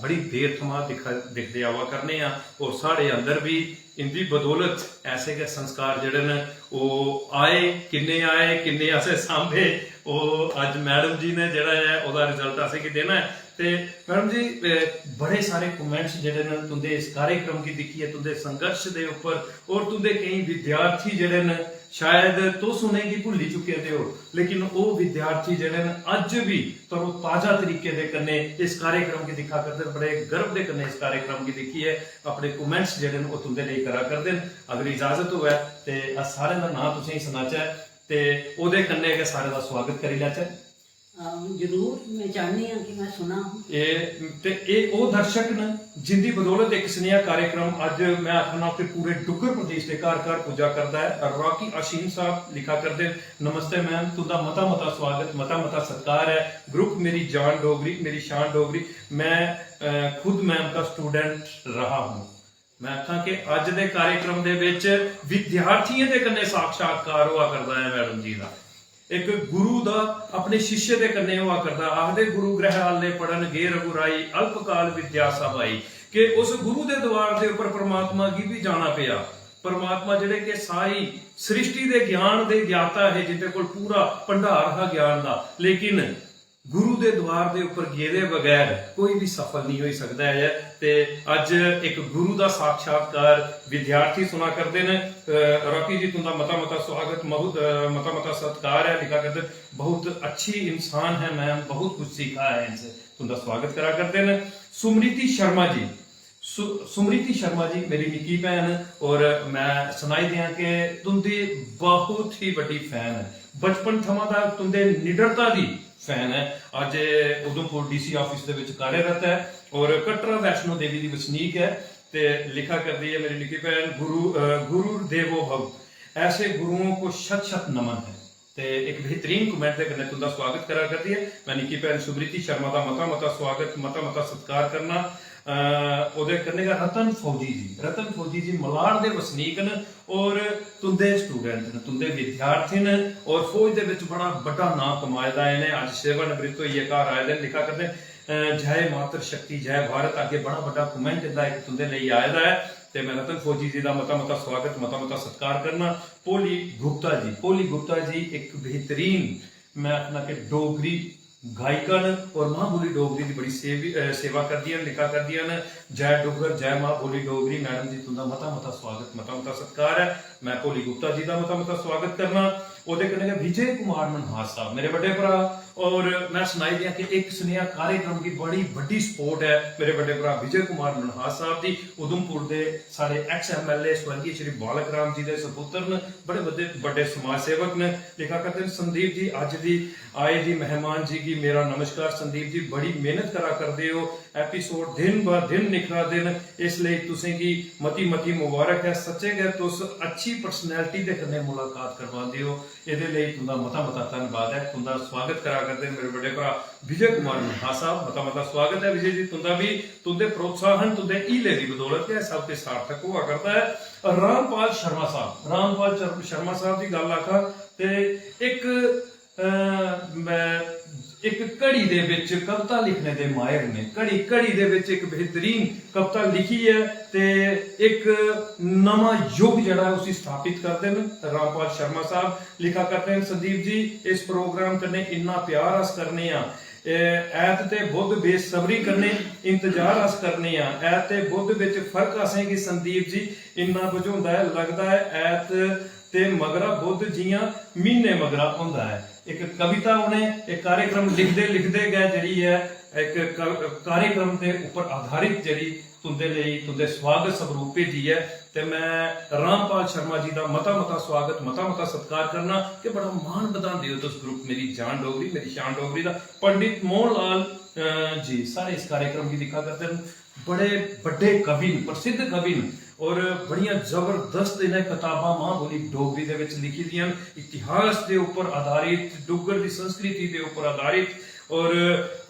बड़ी देर थमां दिक्खा दिखदे आवा करने आं, और साढ़े अंदर बी इंदी बदौलत ऐसे गै संस्कार जेह्ड़े न ओह् आए, किन्ने आए, किन्ने असें सांभे, ओह् अज्ज मैडम जी ने जेह्ड़ा ऐ ओह्दा रिजल्ट असेंगी देना ऐ। ते मैडम जी, अ, बड़े सारे कमेंट्स जेह्ड़े न तुंदे इस कार्यक्रम गी दिक्खियै, तुंदे संघर्ष दे उप्पर, और तुंदे केईं विद्यार्थी जेह्ड़े न, शायद तुस उ'नेंगी भुल्ली चुके दे ओ, लेकिन ओह् विद्यार्थी जेह्ड़े न अज्ज बी तरोताजा तरीके दे कन्नै इस कार्यक्रम गी दिक्खा करदे न, बड़े गर्व दे कन्नै इस कार्यक्रम गी दिक्खियै अपने कमेंट्स जेह्ड़े न ओह् तुंदे लेई करा करदे न। अगर इजाजत होऐ ते अस सारें दा नांऽ तुसेंगी सनाचै ते ओह्दे कन्नै गै सारें दा सुआगत करी लैचै। हां, जरूर, मैं चाहनी आं कि मैं सुनां। एह् ते एह् ओह् दर्शक न जिंदी बदौलत इक स्नेहा कार्यक्रम अज्ज मैं आखना कि पूरे डुग्गर प्रदेश दे घर घर पुज्जा करदा ऐ। रॉकी अशीम साहब लिखा करदे न, नमस्ते मैम, तुंदा मता मता स्वागत, मता मता सत्कार ऐ। ग्रुप मेरी जान डोगरी, मेरी शान डोगरी, मैं अ, खुद मैम का स्टूडेंट रहा हूं। मैं आखां कि अज्ज दे कार्यक्रम दे बिच विद्यार्थियें दे कन्नै साक्षात्कार होआ करदा ऐ मैडम जी दा। इक गुरु दा अपने शिष्य दे कन्नै होआ करदा। आखदे गुरु गृह आले पढ़न गे रघुराई, अल्पकाल विद्या सब आई। कि उस गुरु दे द्वार दे उप्पर परमात्मा गी बी जाना पेआ। परमात्मा जेह्ड़े कि सारी सृष्टि दे ज्ञान दे ज्ञाता हे, जिंदे कोल पूरा भंडार हा ज्ञान दा, लेकिन गुरु दे द्वार दे उप्पर गेदे बगैर कोई भी सफल नहीं होई सकदा ऐ। ते अज्ज इक गुरु दा साक्षात्कार विद्यार्थी सुना करदे न। अ, रॉकी जी, तुंदा मता मता स्वागत, महु-, अ, मता मता सत्कार ऐ। लिखा करदे न, "बहुत अच्छी इंसान है मैम, बहुत कुछ सीखा है इनसे।" तुंदा स्वागत करा करदे न। सुमृति शर्मा जी, सु-, सुमृति शर्मा जी मेरी निक्की भैन, और मैं सनाई देआं कि तुंदी बहुत ही बड्डी फैन ऐ। बचपन थमां दा तुंदे निडरता दी फैन ऐ। अज्ज एह् उधमपुर डीसी आफिस दे विच कार्यरत ऐ और कटरा वैष्णो देवी दी वसनीक ऐ। ते लिखा करदी ऐ मेरी निक्की भैन, "गुरु, अ, गुरु देवो भव, ऐसे गुरुओं को शत शत नमन है।" ते इक बेहतरीन कमेंट दे कन्नै तुंदा स्वागत करा करदी ऐ। मैं निक्की भैन सुमृति शर्मा दा मता मता स्वागत, मता मता सत्कार करना। अ, ओह्दे कन्नै गै रतन फौजी जी, रतन फौजी जी मलाड़ दे वसनीक न और तुंदे स्टूडेंट न, तुंदे विद्यार्थी न और फौज दे विच बड़ा बड्डा नांऽ कमाए दा इ'नें। अज्ज सेवानिवृत्त होइयै घर आए दे न, लिखा करदे न, अ, "जय मातृ शक्ति, जय भारत।" अग्गें बड़ा बड्डा कमेंट इंदा इक तुंदे लेई आए दा ऐ ते मैं रतन फौजी जी दा मता मता स्वागत, मता मता सत्कार करना। भोली गुप्ता जी, भोली गुप्ता जी इक बेहतरीन, मैं आखना कि डोगरी गायिका न और मां बोली डोगरी दी बड़ी सेवी-, अ, सेवा करदियां न, लिखा करदियां न। जय डुग्गर, जय मां बोली डोगरी। मैडम जी, तुंदा मता मता स्वागत, मता मता सत्कार ऐ। मैं भोली गुप्ता जी दा मता मता स्वागत करना। ओह्दे कन्नै गै विजय कुमार मनहास साहब, मेरे बड्डे भ्राऽ, और मैं सनाई देआं कि इक स्नेहा कार्यक्रम दी बड़ी बड्डी सपोर्ट ऐ मेरे बड्डे भ्राऽ विजय कुमार मनहास साहब दी, उधमपुर दे साढ़े एक्स एमएलए स्वर्गीय श्री बालक राम जी दे सपुत्र न, बड़े बड्डे, बड्डे समाज सेवक न। लिखा करदे न, "संदीप जी, अज्ज दी आए दी मेहमान जी गी मेरा नमस्कार।" संदीप जी, बड़ी मेहनत करा करदे ओ, एपिसोड दिन ब दिन निखरा दे न, इस लेई तुसेंगी मती मती मुबारक ऐ। सच्चें गै तुस अच्छी पर्सनैलिटी दे कन्नै मुलाकात करवांदे ओ। एह्दे लेई तुंदा मता मता धन्नवाद ऐ। तुंदा स्वागत करा करदे न मेरे बड्डे भ्राऽ विजय कुमार मनहास साहब। मता मता स्वागत ऐ विजय जी तुंदा बी। तुंदे प्रोत्साहन, तुंदे हीले दी बदौलत गै सब किश सार्थक होआ करदा ऐ। रामपाल शर्मा साहब, रामपाल चर-, शर्मा साहब दी गल्ल आखां ते इक, अ, मैं इक घड़ी दे बिच कविता लिखने दे माहिर ने, घड़ी, घड़ी दे बिच इक बेहतरीन कविता लिखियै ते इक नमां युग जेह्ड़ा ऐ उसी स्थापित करदे न। रामपाल शर्मा साहब लिखा करदे न, "संदीप जी, इस प्रोग्राम कन्नै इन्ना प्यार अस करने आं। ए, ऐत ते बुद्ध बेसब्री कन्नै इंतजार अस करने आं। ऐत ते बुद्ध बिच फर्क असेंगी संदीप जी इन्ना बझोंदा ऐ, लगदा ऐ ऐत ते मगरा बुद्ध जि'यां म्हीने मगरा होंदा ऐ।" इक कविता उ'नें, इक कार्यक्रम लिखदे लिखदे गै जेह्ड़ी ऐ इक क- कार्यक्रम दे उप्पर आधारित जेह्ड़ी तुंदे लेई, तुंदे स्वागत स्वरूप भेजी ऐ। ते मैं रामपाल शर्मा जी दा मता मता स्वागत, मता मता सत्कार करना कि बड़ा मान बधांदे ओ तुस ग्रुप मेरी जान डोगरी, मेरी शान डोगरी दा। पंडित मोहन लाल, अ, जी सारे इस कार्यक्रम गी दिक्खा करदे न। बड़े बड्डे कवि न, प्रसिद्ध कवि न, और बड़ियां जबरदस्त इ'नें कताबां मां बोली डोगरी दे विच लिखी दियां न, इतिहास दे उप्पर आधारित, डुग्गर दी संस्कृति दे उप्पर आधारित, और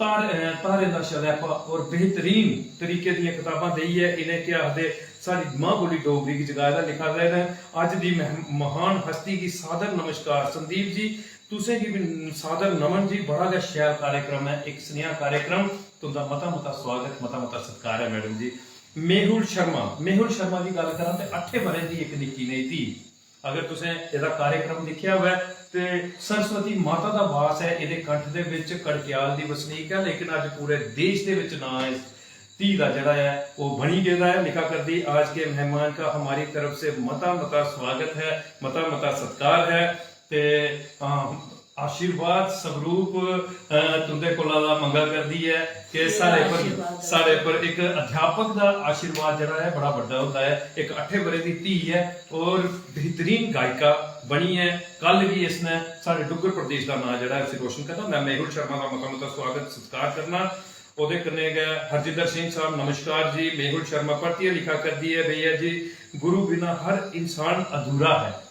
धार-, अ, धारें दा शलैपा और बेहतरीन तरीके दियां कताबां देइयै इ'नें, केह् आखदे, साढ़ी मां बोली डोगरी गी जगाए दा, लिखा दे न। अज्ज दी मह-, महान हस्ती गी सादर नमस्कार। संदीप जी, तुसें गी भी सादर नमन जी, बड़ा गै शैल कार्यक्रम ऐ, इक सनेहा कार्यक्रम। तुंदा मता मता स्वागत, मता मता सत्कार ऐ मैडम जी। मेहुल शर्मा, मेहुल शर्मा दी गल्ल करां ते अट्ठे ब'रें दी इक निक्की नेही धी, अगर तुसें एह्दा कार्यक्रम दिक्खेआ होऐ ते सरस्वती माता दा वास ऐ एह्दे कंठ दे बिच। कड़कियाल दी बसनीक ऐ, लेकिन अज्ज पूरे देश दे बिच नांऽ इस धी दा जेह्ड़ा ऐ ओह् बनी गेदा ऐ। लिखा करदी, "आज के मेहमान का हमारी तरफ से मता मता स्वागत है, मता मता सत्कार है।" ते, अ, आशीर्वाद स्वरूप, अ, तुंदे कोला दा मंगा करदी ऐ कि साढ़े पर, आशीर्वाद। साढ़े पर इक अध्यापक दा आशीर्वाद जेह्ड़ा ऐ बड़ा बड्डा होंदा ऐ। इक अट्ठे ब'रे दी धी ऐ और बेहतरीन गायिका बनी ऐ। कल गी इसने साढ़े डुग्गर प्रदेश दा नांऽ जेह्ड़ा ऐ उसी रोशन करना। मैं मेहुल शर्मा दा मता मता स्वागत सत्कार करना। ओह्दे कन्नै गै हरजिंदर सिंह साहब, नमस्कार जी। मेहुल शर्मा परतियै लिखा करदी ऐ, "भैया जी, गुरु बिना हर इंसान अधूरा है।"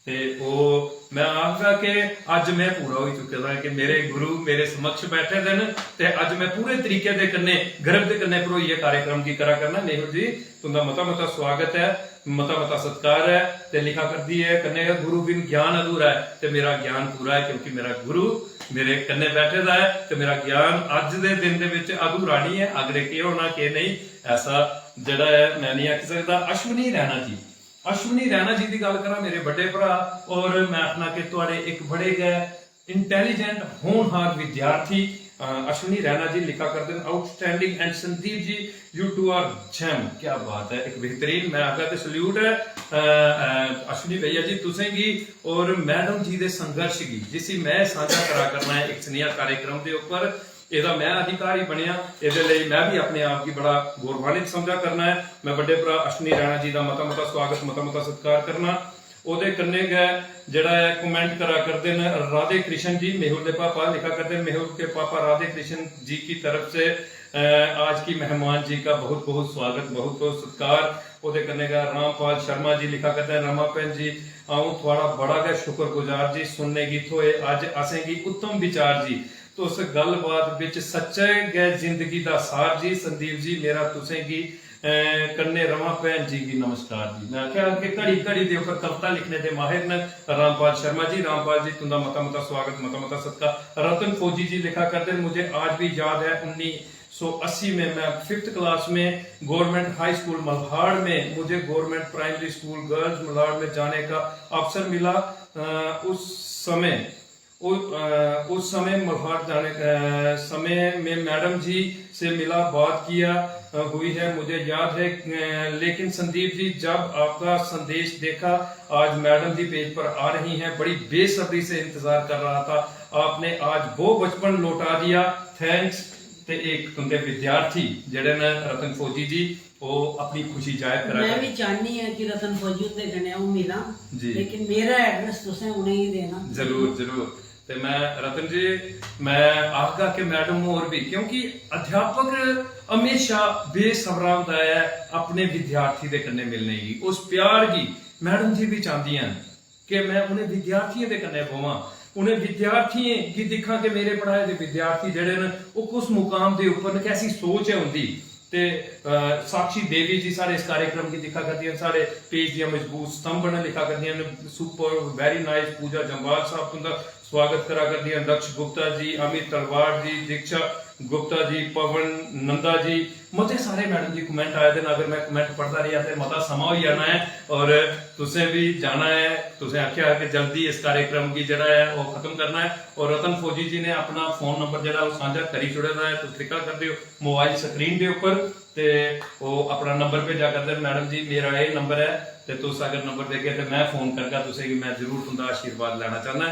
ते ओह् मैं आखगा कि अज्ज मैं पूरा होई चुके दा कि मेरे गुरु मेरे समक्ष बैठे दे न ते अज्ज मैं पूरे तरीके दे कन्नै गर्व दे कन्नै भरोइयै कार्यक्रम गी करा करना। मेहुल जी, तुंदा मता मता स्वागत ऐ, मता मता सत्कार ऐ। ते लिखा करदी ऐ कन्नै गै, "गुरु बिन ज्ञान अधूरा है।" ते मेरा ज्ञान पूरा ऐ क्योंकि मेरा गुरु मेरे कन्नै बैठे दा ऐ ते मेरा ज्ञान अज्ज दे दिन दे विच अधूरा नहीं ऐ। अगले केह् होना केह् नहीं, ऐसा जेह्ड़ा ऐ मैं नहीं आखी सकदा। अश्विनी रैना जी, अश्विनी रैना जी दी गल्ल करां, मेरे बड्डे भरा, और मैं आखना कि तुआड़े इक बड़े गै इंटेलिजेंट, होनहार विद्यार्थी, अ, अश्विनी रैना जी लिखा करदे न, "Outstanding and Sandeep ji, you two are gem।" क्या बात है, एक बेहतरीन, मैं आखगा कि सल्यूट है, अ, अ, अश्विनी भैया जी तुसें गी और मैडम जी दे संघर्ष गी, जिसी मैं सांझा करा करना है इक सनेहा कार्यक्रम दे उप्पर। एह्दा मैं अधिकारी बनेआ, एह्दे लेई मैं बी अपने आप गी बड़ा गौरवान्वित समझा करना ऐ। मैं बड्डे भ्रा अश्विनी रैणा जी दा मता मता स्वागत, मता मता सत्कार करना। ओह्दे कन्नै गै जेह्ड़ा ऐ comment करा करदे न राधे कृष्ण जी, मेहुल दे पापा लिखा करदे न, "मेहुल के पापा राधे कृष्ण जी की तरफ से, अ, आज की मेहमान जी का बहुत बहुत स्वागत, बहुत बहुत सत्कार।" ओह्दे कन्नै गै रामपाल शर्मा जी लिखा करदे न, "रमा भैन जी, अ'ऊं थुआढ़ा बड़ा गै शुक्रगुजार जी, सुनने गी थ्होए अज्ज असेंगी उत्तम विचार जी।" तुस गल्लबात बिच सच्चै गै जिंदगी दा सार जी। संदीप जी, मेरा तुसें गी, अ, कन्नै रवां भैन जी गी नमस्कार जी। मैं आखेआ कि घड़ी घड़ी दे उप्पर कविता लिखने दे माहिर न रामपाल शर्मा जी। रामपाल जी, तुंदा मता मता स्वागत, मता मता सत्कार। रतन फौजी जी लिखा करदे न, "मुझे आज भी याद है उन्नीस सौ अस्सी में मैं फिफ्थ क्लास में गवर्नमेंट हाई स्कूल मल्हाड़ में, मुझे गवर्नमेंट प्राइमरी स्कूल गर्ल्स मल्हाड़ में जाने का अवसर मिला। अ, उस समय उ-, अ, उस समय मल्हार जाने, अ, समय में मैडम जी से मिला, बात किया, अ, हुई है, मुझे याद है। अ, लेकिन संदीप जी, जब आपका संदेश देखा, आज मैडम जी पेज पर आ रही हैं, बड़ी बेसब्री से इंतजार कर रहा था, आपने आज वो बचपन लौटा दिया। थैंक्स।" ते इक तुंदे विद्यार्थी जेह्ड़े न रतन फौजी जी, ओह् अपनी खुशी जाहिर करा मैं करदे। भी चाहनी आं कि रतन फौजी हुंदे कन्नै अ'ऊं मिलां, जी। लेकिन मेरा एड्रेस तुसें उ'नेंगी देना। जरूर, जरूर। ते मैं, रतन जी, मैं आखगा कि मैडम होर भी, क्योंकि अध्यापक हमेशा बेसब्रा होंदा ऐ अपने विद्यार्थी दे कन्नै मिलने गी, उस प्यार गी मैडम जी भी चांह्दियां न कि मैं उ'नें विद्यार्थियें दे कन्नै बौहां, उ'नें विद्यार्थियें गी दिक्खां कि मेरे पढ़ाए दे विद्यार्थी जेह्ड़े न, ओह् कुस मुकाम दे उप्पर न, कैसी सोच ऐ उं'दी। ते, अ, साक्षी देवी जी साढ़े इस कार्यक्रम गी दिक्खा करदियां न, साढ़े पेज दियां मजबूत स्तंभ न, लिखा करदियां न, "Super, very nice।" पूजा जम्वाल साहब तुं'दा स्वागत करा करदियां न, दक्ष गुप्ता जी, अमित तलवार जी, दीक्षा गुप्ता जी, पवन नंदा जी, मते सारे मैडम जी comment आए दे न। अगर मैं comment पढ़दा रेहा ते मता समां होई जाना ऐ और तुसें बी जाना ऐ। तुसें आखेआ कि जल्दी इस कार्यक्रम गी जेह्ड़ा ऐ ओह् खत्म करना ऐ और रतन फौजी जी ने अपना फोन नंबर जेह्ड़ा ओह् सांझा करी छुड़े दा ऐ, तुस दिक्खा करदे ओ मोबाइल स्क्रीन दे उप्पर, ते ओह् अपना नंबर भेजा करदे न, "मैडम जी, मेरा एह् नंबर ऐ ते तुस अगर नंबर देगे ते मैं फोन करगा तुसेंगी, मैं जरूर तुं'दा आशीर्वाद लैना चाह्न्नां।"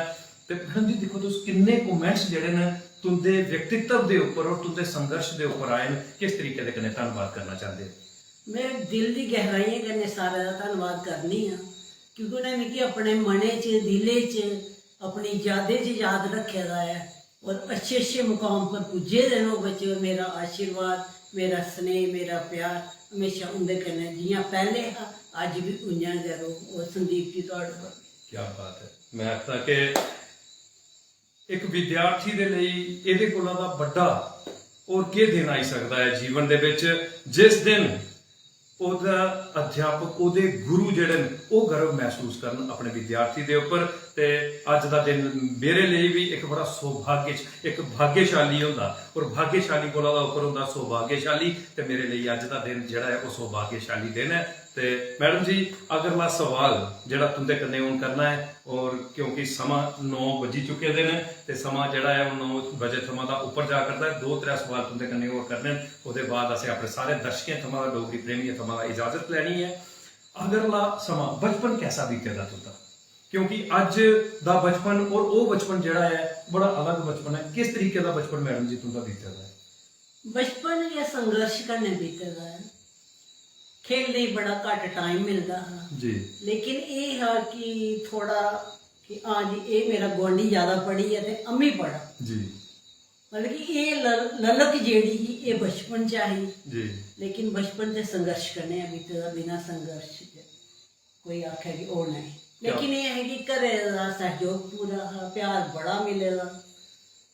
ते मैडम जी, दिक्खो, तुस किन्ने कमेंट्स जेह्ड़े न तुं'दे व्यक्तित्व दे उप्पर और तुं'दे संघर्ष दे उप्पर आए न, किस तरीके दे कन्नै धन्नवाद करना चांह्दे ओ? में दिल दी गैहराइयें कन्नै सारें दा धन्नवाद करनी आं, क्योंकि उ'नें मिगी अपने मनै च, दिलै च, अपनी यादें च याद रक्खे दा ऐ और अच्छे अच्छे मुकाम पर पुज्जे दे न ओह् बच्चे। मेरा आशीर्वाद, मेरा स्नेह, मेरा प्यार म्हेशा उं'दे कन्नै जि'यां पैह्ले हा, अज्ज बी उ'यां गै रौह्ग। और संदीप जी, थुआढ़े पर क्या बात है। मैं आखना कि इक विद्यार्थी दे लेई एह्दे कोला दा बड्डा होर केह् दिन आई सकदा ऐ जीवन दे बिच, जिस दिन ओह्दा अध्यापक, ओह्दे गुरु जेह्ड़े न, ओह् गर्व महसूस करन अपने विद्यार्थी दे उप्पर। ते अज्ज दा दिन मेरे लेई बी इक बड़ा सौभाग्य, इक भाग्यशाली होंदा, और भाग्यशाली कोला दा उप्पर होंदा सौभाग्यशाली। ते मेरे लेई अज्ज दा दिन जेह्ड़ा ऐ, ओह् सौभाग्यशाली दिन ऐ। ते मैडम जी, अगला सवाल जेह्ड़ा तुं'दे कन्नै हून करना ऐ, और क्योंकि समां नौ बजी चुके दे न ते समां जेह्ड़ा ऐ, ओह् नौ बजे थमां दा उप्पर जा करदा ऐ, दो त्रै सवाल तुं'दे कन्नै होर करने न, ओह्दे बाद असें अपने सारे दर्शकें थमां दा, डोगरी प्रेमियें थमां दा इजाजत लैनी ऐ। अगला समां, बचपन कैसा बीते दा तुं'दा? क्योंकि अज्ज दा बचपन और ओह् बचपन जेह्ड़ा ऐ, बड़ा अलग बचपन ऐ। किस तरीके दा बचपन मैडम जी तुं'दा बीते दा ऐ? बचपन गै संघर्ष कन्नै बीते दा ऐ। खेलने गी बड़ा घट्ट टाइम मिलदा हा, जी। लेकिन एह् हा कि थोड़ा कि हां जी, एह् मेरा गुआंढी ज्यादा पढ़ी ऐ ते अम्मी पढ़ा। जी। मतलब कि एह् ल- ललक जेह्ड़ी ही, एह् बचपन च आई। जी। लेकिन बचपन ते संघर्ष कन्नै गै बीते दा, बिना संघर्ष दे कोई आखे कि ओह् नहीं। क्या? लेकिन एह् है कि घरै दा सैह्योग पूरा हा, प्यार बड़ा मिले दा,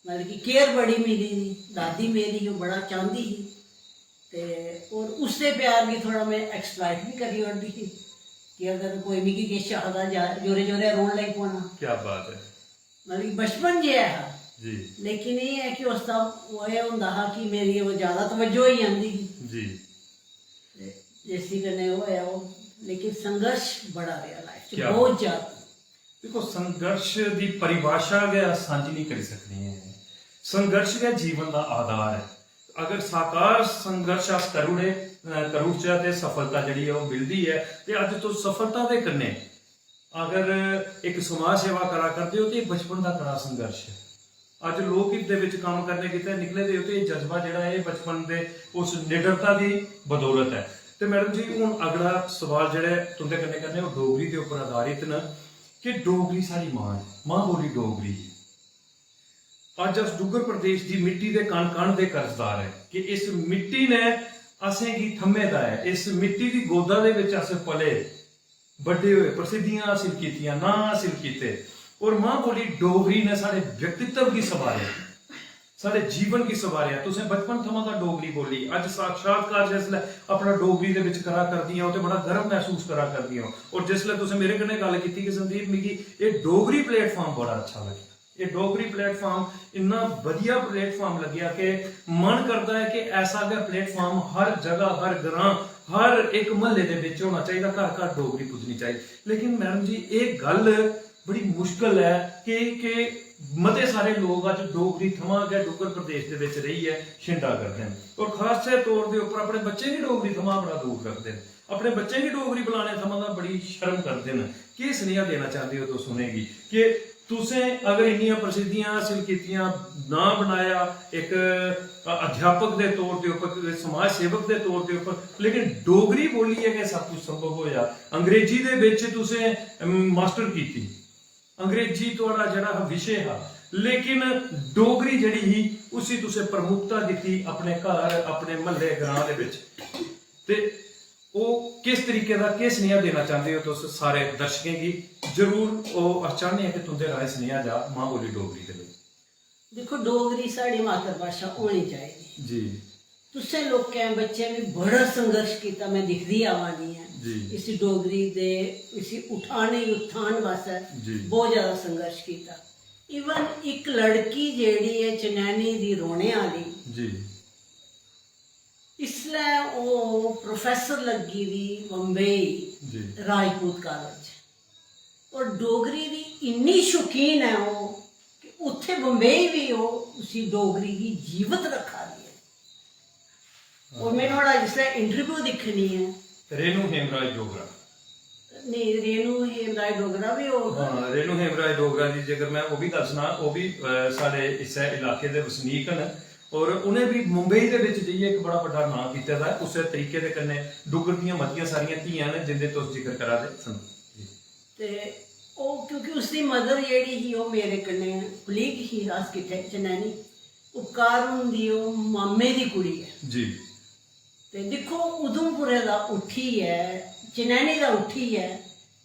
मतलब कि केयर बड़ी मिली दी। दादी मेरी ओह् बड़ा चांह्दी ही, ते और उसदे प्यार गी थोड़ा में एक्सप्लॉइट बी करी ओड़दी ही कि अगर कोई मिगी किश आखदा, जा- जोरे जोरे रोन लगी पौना। क्या बात है। मतलब कि बचपन जे ऐ हा, जी। लेकिन एह् ऐ कि उसदा ओह् एह् होंदा हा कि मेरी ओह् ज्यादा तवज्जो होई जंदी ही। जी। ते जिसी कन्नै ओह् होया ओह्, लेकिन संघर्ष बड़ा रेहा लाइफ च, क्या? बहुत ज्यादा। दिक्खो, संघर्ष दी परिभाषा गै अस सांझी नहीं करी सकने हैं। संघर्ष गै जीवन दा आधार ऐ। अगर साकार संघर्ष अस करी ओड़े, अ, करी ओड़चै ते सफलता जेह्ड़ी ऐ, ओह् मिलदी ऐ। ते अज्ज तुस सफलता दे कन्नै अगर इक समाज सेवा करा करदे ओ, ते एह् बचपन दा कड़ा संघर्ष ऐ। अज्ज लोक हित दे बिच कम्म करने गितै निकले दे ओ, ते एह् जज्बा जेह्ड़ा ऐ, एह् बचपन दे उस निडरता दी बदौलत ऐ। ते मैडम जी, हून अगला सवाल जेह्ड़ा ऐ, तुं'दे कन्नै करने, ओह् डोगरी दे उप्पर आधारित न कि डोगरी साढ़ी मां ऐ, मां बोली डोगरी। अज्ज अस डुग्गर प्रदेश दी मिट्टी दे कण कण दे कर्जदार ऐ कि इस मिट्टी ने असेंगी थम्मे दा ऐ, इस मिट्टी दी गोदा दे बिच अस पले, बड्डे होए, प्रसिद्धियां हासल कीतियां, नांऽ हासल कीते। और मां बोली डोगरी ने साढ़े व्यक्तित्व गी संवारेआ, साढ़े जीवन गी संवारेआ। तुसें बचपन थमां गै डोगरी बोली, अज्ज साक्षात्कार जिसलै अपना डोगरी दे बिच करा करदियां ओ ते बड़ा गर्व महसूस करा करदियां ओ। और जिसलै तुसें मेरे कन्नै गल्ल कीती कि संदीप, मिगी एह् डोगरी प्लेटफार्म बड़ा अच्छा लग्गेआ, एह् डोगरी प्लेटफार्म इन्ना बधिया प्लेटफार्म लग्गेआ कि मन करदा ऐ कि ऐसा गै प्लेटफार्म हर जगह, हर ग्रां, हर इक म्हल्ले दे बिच होना चाहिदा, घर घर डोगरी पुज्जनी चाहिदी। लेकिन मैडम जी, एह् गल्ल बड़ी मुश्कल ऐ कि, कि मते सारे लोक अज्ज डोगरी थमां गै डुग्गर प्रदेश दे बिच रेहियै छिंडा करदे न और खास तौर दे उप्पर अपने बच्चें गी डोगरी थमां बड़ा दूर रखदे न। अपने बच्चें गी डोगरी बुलाने थमां तां बड़ी शर्म करदे न। केह् सनेहा देना चांह्दे ओ तुस उ'नेंगी कि तुसें अगर इन्नियां प्रसिद्धियां हासल कीतियां, नांऽ बनाया इक अध्यापक दे तौर दे उप्पर, समाज सेवक दे तौर दे उप्पर, लेकिन डोगरी बोलियै गै सब कुछ संभव होआ। अंग्रेजी दे बिच तुसें, अम, मास्टर कीती, अंग्रेजी थुआढ़ा जेह्ड़ा हा विशे हा, लेकिन डोगरी जेह्ड़ी ही उसी तुसें प्रमुखता दित्ती अपने घर, अपने म्हल्ले, ग्रां दे बिच। ते ओह् किस तरीके दा, केह् सनेहा देना चांह्दे ओ तुस सारे दर्शकें गी? जरूर ओह् अस चाह्न्ने आं कि तुं'दे राहें सनेहा जा मां बोली डोगरी दे लेई। दिक्खो, डोगरी साढ़ी मातृभाशा होनी चाहिदी। जी। तुसें लोकें, बच्चें बी बड़ा संघर्ष कीता, में दिखदी आवा दी आं। जी। इसी डोगरी दे, इसी उठाने, उत्थान वास्तै जी। बहुत ज्यादा संघर्ष कीता। इवन इक लड़की जेह्ड़ी ऐ चनैनी दी रौह्ने आह्ली, जी। इसलै ओह् प्रोफेसर लग्गी दी बम्बई जी। राजपूत कॉलेज च। और डोगरी दी इन्नी शौकीन ऐ ओह् कि उत्थै बम्बई बी ओह् उसी डोगरी गी जीवत रक्खा दी ऐ। और में नुहाड़ा जिसलै इंटरव्यू दिक्खनी ऐ, रेणु हेमराज डोगरा। नेईं, रेणु हेमराज डोगरा बी होग। हां, रेणु हेमराज डोगरा जी, जेकर में ओह् बी दस्सना, ओह् बी अ, साढ़े इस्सै इलाके दे वसनीक न। और उ'नें बी मुंबई दे बिच जाइयै इक बड़ा बड्डा नांऽ कीते दा ऐ। उस्सै तरीके दे कन्नै डुग्गर दियां मतियां सारियां धीआं न जिंदे तुस जिक्र करा दे, सुनो जी। ते ओह्, क्योंकि उसदी मदर जेह्ड़ी ही, ओह् मेरे कन्नै कुलीग ही, अस किट्ठे चनैनी। उपकार हुंदी ओह् मामे दी कुड़ी ऐ। जी। ते दिक्खो, उधमपुरे दा उट्ठियै, चनैनी दा उट्ठियै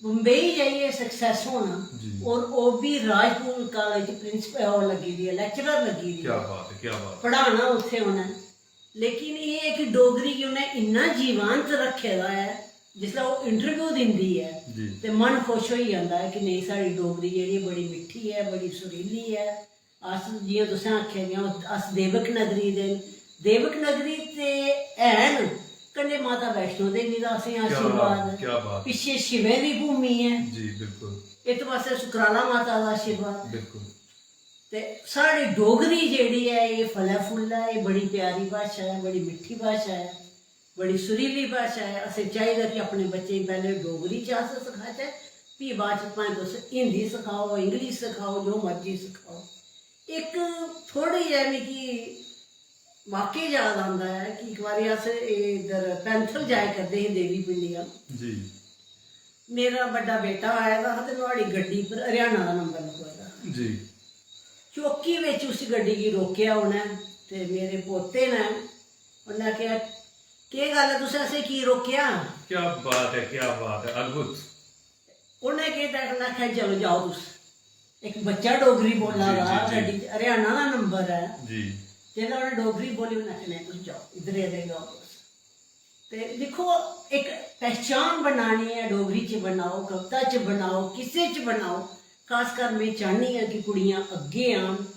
बम्बई जाइयै सक्सेस होना। जी। और ओह् बी राजपूत कालेज च प्रिंसिपल, ओह् लग्गी दी ऐ, लैक्चरर लग्गी दी क्या ऐ। बात है, क्या बात है। पढ़ाना उत्थै उ'नें। लेकिन एह् ऐ कि डोगरी गी उ'नें इन्ना जीवंत रक्खे दा ऐ, जिसलै ओह् इंटरव्यू दिंदी ऐ जी। ते मन खुश होई जंदा ऐ कि नेईं, साढ़ी डोगरी जेह्ड़ी बड़ी मिट्ठी ऐ, बड़ी सुरीली ऐ। अस, जि'यां तुसें आखेआ, जि'यां अस देवक नगरी दे न, देवक नगरी ते हैन, कन्नै माता वैष्णो देवी दा असें क्या आशीर्वाद बात, ऐ। क्या बात। पिच्छे शिवें दी भूमि ऐ, जी बिल्कुल। इत्त पासै सुकराला माता दा आशीर्वाद ऐ। बिल्कुल। ते साढ़ी डोगरी जेह्ड़ी ऐ, एह् फलै फुल्ल ऐ, एह् बड़ी प्यारी भाशा ऐ, बड़ी मिट्ठी भाशा ऐ, बड़ी सुरीली भाशा ऐ। असें चाहिदा कि अपने बच्चें गी पैह्लें डोगरी च अस सखाचै, फ्ही बाद च भाएं तुस हिंदी सखाओ, इंग्लिश सखाओ, जो मर्जी सखाओ। इक थोह्ड़ी जेही मिगी वाकई याद आंदा ऐ कि इक बारी अस इद्धर पैंथल जाए करदे हे देवी पिंडियां। जी। मेरा बड्डा बेटा आए दा हा ते नुहाड़ी गड्डी पर हरियाणा दा नंबर लखोए दा हा। जी। चौकी बिच उस गड्डी गी रोकेआ उ'नें, ते मेरे पोते ने, उ'न्नै आखेआ, "केह् गल्ल ऐ, तुसें असें की रोकेआ?" क्या बात है, क्या बात है, अद्भुत। उ'नें केह् कीता, उ'न्नै आखेआ, "चलो जाओ तुस।" इक बच्चा डोगरी बोला जी, दा, जी, जी। गड्डी च, हरियाणा दा नंबर ऐ। जी। जिसलै उ'नें डोगरी बोली, उ'न्नै आखेआ, "नेईं, तुस जाओ, इद्धर एह्दे गै जाओ तुस।" ते दिक्खो, इक पहचान बनानी ऐ डोगरी च, बनाओ, कविता च बनाओ, किसे च बनाओ। खासकर में चाह्न्नी आं कि कुड़ियां अग्गें आन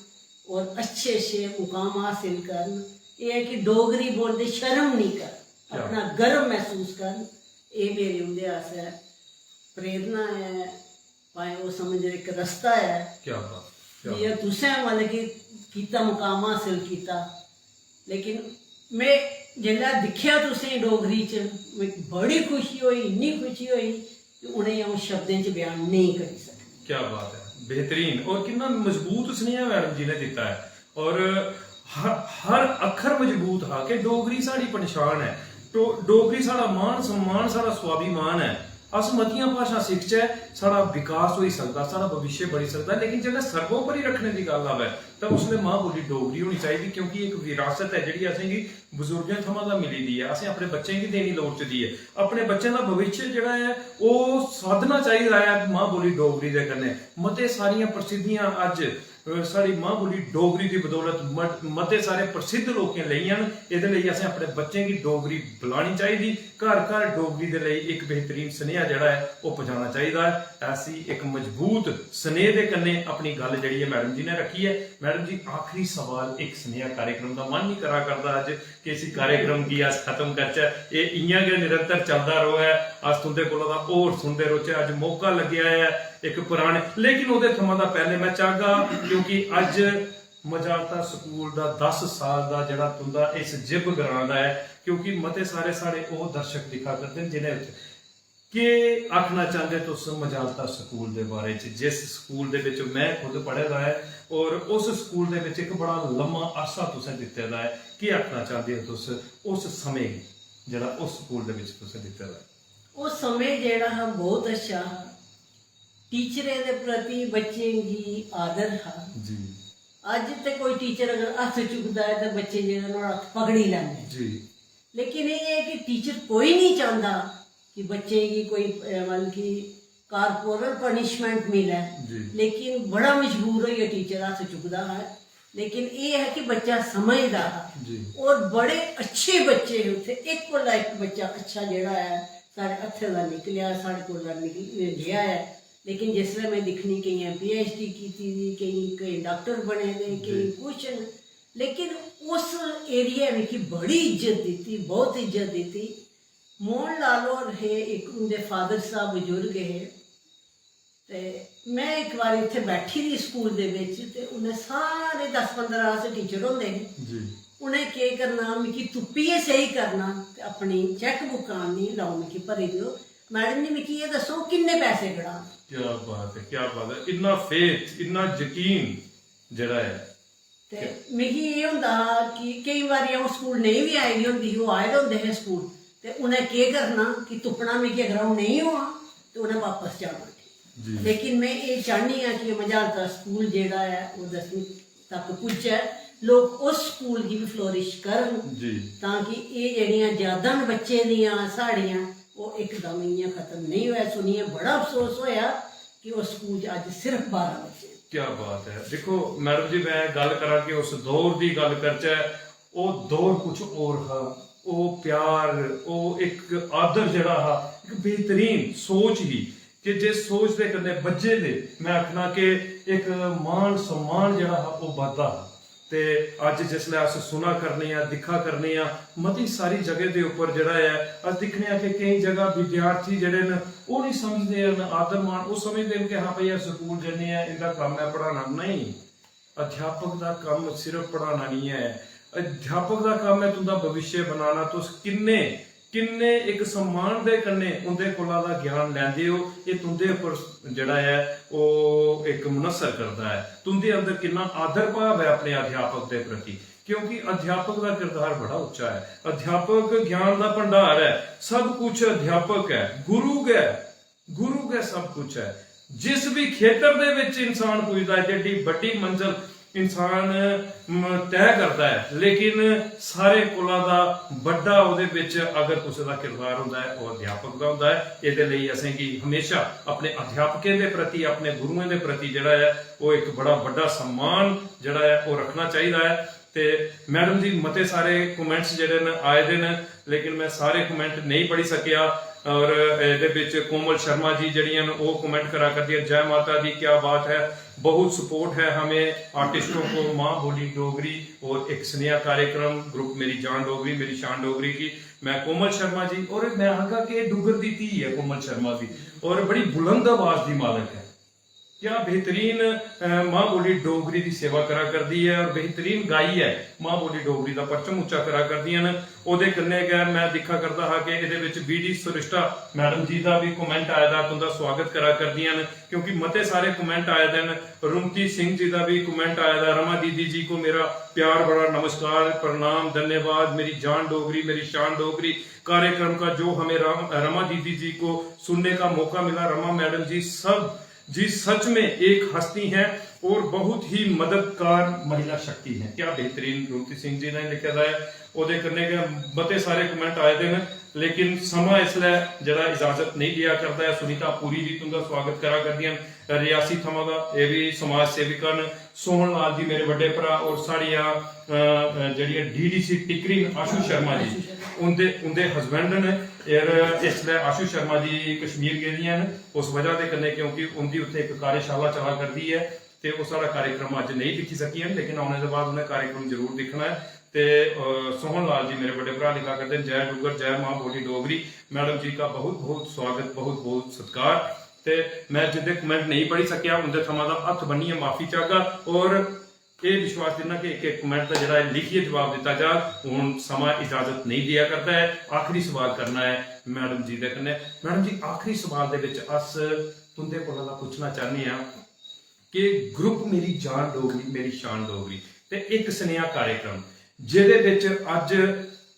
और अच्छे अच्छे मुकाम हासिल करन। एह् ऐ कि डोगरी बोलदे शर्म निं करन, क्या? अपना गर्व महसूस करन। एह् मेरी उं'दे आस्तै प्रेरणा ऐ, भाएं ओह् समझन इक रस्ता ऐ। क्या बात, क्या जि'यां बात। तुसें मतलब कि कीता, मुकाम हासिल कीता, लेकिन में जिसलै दिक्खेआ तुसें डोगरी च, मिगी बड़ी खुशी होई, इन्नी खुशी होई कि उ'नेंगी अ'ऊं शब्दें च बयान नेईं करी सकदी। क्या बात है, बेहतरीन। और कितना मजबूत स्नेहा मैडम जी ने दिता है। और हर, हर अक्खर मजबूत हा कि डोगरी साढ़ी पन्छान ऐ, डो-, डोगरी साढ़ा मान सम्मान, साढ़ा स्वाभिमान ऐ। अस मतियां भाशां सिखचै, साढ़ा विकास होई सकदा, साढ़ा भविष्य बनी सकदा, लेकिन जेल्लै सर्वोपरि रक्खने दी गल्ल आवै, तां उसलै मां बोली डोगरी होनी चाहिदी, क्योंकि इक विरासत ऐ जेह्ड़ी असेंगी बजुर्गें थमां दा मिली दी ऐ, असें अपने बच्चें गी देनी लोड़चदी ऐ। अपने बच्चें दा भविष्य जेह्ड़ा ऐ, ओह् साधना चाहिदा ऐ मां बोली डोगरी दे कन्नै। मते सारियां प्रसिद्धियां अज्ज, अ, साढ़ी मां बोली डोगरी दी बदौलत मत-, मते सारे प्रसिद्ध लोकें लेइयां न। एह्दे लेई असें अपने बच्चें गी डोगरी बुलानी चाहिदी, घर घर डोगरी दे लेई इक बेहतरीन सनेहा जेह्ड़ा ऐ, ओह् पजाना चाहिदा ऐ। ऐसी इक मजबूत सनेह दे कन्नै अपनी गल्ल जेह्ड़ी ऐ, मैडम जी ने रक्खी ऐ। मैडम जी, आखिरी सवाल, इक सनेहा कार्यक्रम दा मन निं करा करदा अज्ज कि इसी कार्यक्रम गी अस खत्म करचै, एह् इ'यां गै निरंतर चलदा र'वै, अस तुं'दे कोला दा होर सुनदे रौह्चै। अज्ज मौका लग्गेआ ऐ इक पराने, लेकिन ओह्दे थमां दा पैह्लें में चाहगा, क्योंकि अज्ज मजालता स्कूल दा दस साल दा जेह्ड़ा तुं'दा इस जिब ग्रां दा ऐ, क्योंकि मते सारे साढ़े ओह् दर्शक दिक्खा करदे न जि'नें उत्थै, केह् आखना चांह्दे तुस मजालता स्कूल दे बारे च, जिस स्कूल दे बिच में खुद पढ़े दा ऐ और उस स्कूल दे बिच इक बड़ा लम्मा अरसा तुसें दित्ते दा ऐ, केह् आखना चांह्दे ओ तुस उस समें गी जेह्ड़ा उस स्कूल दे बिच तुसें दित्ते दा ऐ? ओह् समें जेह्ड़ा हा, बहुत अच्छा हा। टीचरें दे प्रति बच्चें गी आदर हा। जी। अज्ज ते कोई टीचर अगर हत्थ चुकदा ऐ ते बच्चे जेह्ड़ा नुहाड़ा हत्थ पकड़ी लैंदे। जी। लेकिन एह् ऐ कि टीचर कोई निं चांह्दा कि बच्चें गी कोई, अ, मतलब कि corporal punishment मिलै। जी। लेकिन बड़ा मजबूर होइयै टीचर हत्थ चुकदा हा। लेकिन एह् ऐ कि बच्चा समझदा हा। जी। और बड़े अच्छे बच्चे हे उत्थै, इक कोला इक बच्चा अच्छा जेह्ड़ा ऐ, साढ़े हत्थें दा निकलेआ, साढ़े कोला निकल-, गेआ ऐ। लेकिन जिसलै में दिक्खनी, केइयें PhD कीती दी, केईं, केईं डाक्टर बने दे, केईं कुछ न। लेकिन उस एरिया मिगी बड़ी इज्जत दित्ती, बहुत इज्जत दित्ती। मोहन लाल होर हे, इक उं'दे फादर साहब बजुर्ग हे, ते में इक बारी उत्थै बैठी दी स्कूल दे बिच, ते उ'नें सारे दस पंदरां अस टीचर होंदे हे। जी। उ'नें केह् करना, मिगी तुप्पियै सेही करना ते अपनी चैक बुक आह्ननी, "लैओ, मिगी भरी देओ।" मैडम जी, मिगी एह् दस्सो, किन्ने पैसे कढां? क्या बात है, क्या बात है। इन्ना फेथ, इन्ना यकीन जेह्ड़ा ऐ। ते मिगी एह् होंदा हा कि केईं बारी अ'ऊं स्कूल नेईं बी आई दी होंदी ही, ओह् आए दे होंदे हे स्कूल, ते उ'नें केह् करना कि तुप्पना मिगी, अगर अ'ऊं नेईं होआं ते उ'नें बापस जाना। जी। लेकिन में एह् चाह्न्नी आं कि मझालता स्कूल जेह्ड़ा ऐ, ओह् दसमीं तक पुज्जै, लोक उस स्कूल गी बी फ्लोरिश करन, जी। तां कि एह् जेह्ड़ियां यादां न बच्चें दियां, साढ़ियां, ओह् इकदम इ'यां खत्म नेईं होऐ। सुनियै बड़ा अफसोस होएआ कि उस स्कूल च अज्ज सिर्फ बारां बच्चे न। क्या बात है। दिक्खो मैडम जी, मैं गल्ल करां कि उस दौर दी गल्ल करचै, ओह् दौर कुछ होर हा। ओह् प्यार, ओह् इक आदर जेह्ड़ा हा, इक बेहतरीन सोच ही कि जिस सोच दे कन्नै बज्झे दे, मैं आखना कि इक मान सम्मान जेह्ड़ा हा, ओह् बधदा हा। ते अज्ज जिसलै अस सुना करने आं, दिक्खा करने आं, मती सारी जगह दे उप्पर जेह्ड़ा ऐ, अस दिक्खने आं कि केईं जगह विद्यार्थी जेह्ड़े न, ओह् नहीं समझदे न आदर मान, ओह् समझदे न कि हां भाई, अस स्कूल जन्ने आं, इंदा कम्म ऐ पढ़ाना। नहीं, अध्यापक दा कम्म सिर्फ पढ़ाना नहीं ऐ। अध्यापक दा कम्म ऐ तुंदा भविष्य बनाना। तुस किन्ने, किन्ने इक सम्मान दे कन्नै उंदे कोला दा ज्ञान लैंदे ओ, एह् तुंदे उप्पर जेह्ड़ा ऐ, ओह् इक मुनस्सर करदा ऐ। तुंदे अंदर किन्ना आदर भाव ऐ अपने अध्यापक दे प्रति, क्योंकि अध्यापक दा किरदार बड़ा उच्चा ऐ। अध्यापक ज्ञान दा भंडार ऐ, सब कुछ अध्यापक ऐ, गुरु गै, गुरु गै सब कुछ ऐ। जिस भी खेतर दे विच इंसान पुजदा ऐ, जेड्डी बड्डी मंजल इंसान, म, तय करदा ऐ, लेकिन सारे कोला दा बड्डा ओह्दे विच अगर कुसै दा किरदार होंदा ऐ, ओह् अध्यापक दा होंदा ऐ। एह्दे लेई असेंगी हमेशा अपने अध्यापकें दे प्रति, अपने गुरुएं दे प्रति जेह्ड़ा ऐ, ओह् इक बड़ा बड्डा सम्मान जेह्ड़ा ऐ, ओह् रक्खना चाहिदा ऐ। ते मैडम जी, मते सारे कमेंट्स जेह्ड़े न, आए दे न, लेकिन मैं सारे कमेंट नेईं पढ़ी सकेआ। और एह्दे बिच कोमल शर्मा जी जेह्ड़ियां न, ओह् कमेंट करा करदियां, "जय माता दी, क्या बात है, बहुत सपोर्ट है हमें आर्टिस्टों को, माँ बोली डोगरी और एक स्नेहा कार्यक्रम, ग्रुप मेरी जान डोगरी, मेरी शान डोगरी की।" मैं कोमल शर्मा जी, और मैं आखगा कि एह् डुग्गर दी धी ऐ कोमल शर्मा जी, और बड़ी बुलंद आवाज दी मालक ऐ। क्या बेहतरीन, अ, मां बोली डोगरी दी सेवा करा करदी ऐ और बेहतरीन गाइयै मां बोली डोगरी दा परचम उच्चा करा करदियां न। ओह्दे कन्नै गै मैं दिक्खा करदा हा कि एह्दे बिच बी डी सुरिश्ता मैडम जी दा बी कमेंट आए दा, तुंदा स्वागत करा करदियां न, क्योंकि मते सारे कमेंट आए दे न। रुमती सिंह जी दा बी कमेंट आए दा, "रमा दीदी जी को मेरा प्यार भरा नमस्कार, प्रणाम, धन्यवाद, मेरी जान डोगरी, मेरी शान डोगरी कार्यक्रम का जो हमें राम, रमा दीदी जी को सुनने का मौका मिला, रमा मैडम जी सब जी सच में एक हस्ती हैं और बहुत ही मददगार महिला शक्ति हैं।" क्या बेहतरीन रुमती सिंह जी ने लिखे दा ऐ। ओह्दे कन्नै गै मते सारे कमेंट आए दे न, लेकिन समां इसलै जेह्ड़ा इजाजत नेईं देआ करदा ऐ। सुनीता पुरी जी तुं'दा स्वागत करा करदियां न, रियासी थमां दा, एह् बी समाज सेविका न। सोहन लाल जी मेरे बड्डे भ्राऽ और साढ़ियां, अ, अ, जेह्ड़ियां डी डी सी टिकरी न, आशु शर्मा जी, उं'दे, उं'दे हस्बैंड न। और इसलै आशु शर्मा जी कश्मीर गेदियां न, उस वजह दे कन्नै, क्योंकि उं'दी उत्थै इक कार्यशाला चला करदी ऐ ते ओह् साढ़ा कार्यक्रम अज्ज नेईं दिक्खी सकियां न, लेकिन औने दे बाद उ'नें कार्यक्रम जरूर दिक्खना ऐ। ते, अ, सोहन लाल जी मेरे बड्डे भ्राऽ लिखा करदे न, "जय डुग्गर, जय मां बोली डोगरी।" मैडम जी का बहुत बहुत स्वागत, बहुत बहुत सत्कार। ते मैं जिंदे कमेंट नेईं पढ़ी सकेआ, उंदे थमां दा हत्थ बन्नियै माफी चाहगा और एह् विश्वास दिन्ना कि इक इक कमेंट दा जेह्ड़ा ऐ लिखियै जवाब दित्ता जाग। हून समां इजाजत नेईं देआ करदा ऐ। आखिरी सवाल करना ऐ मैडम जी दे कन्नै। मैडम जी, आखिरी सवाल दे बिच अस तुंदे कोला दा पुच्छना चाह्न्ने आं कि ग्रुप मेरी जान डोगरी, मेरी शान डोगरी ते इक सनेहा कार्यक्रम, जेह्दे बिच अज्ज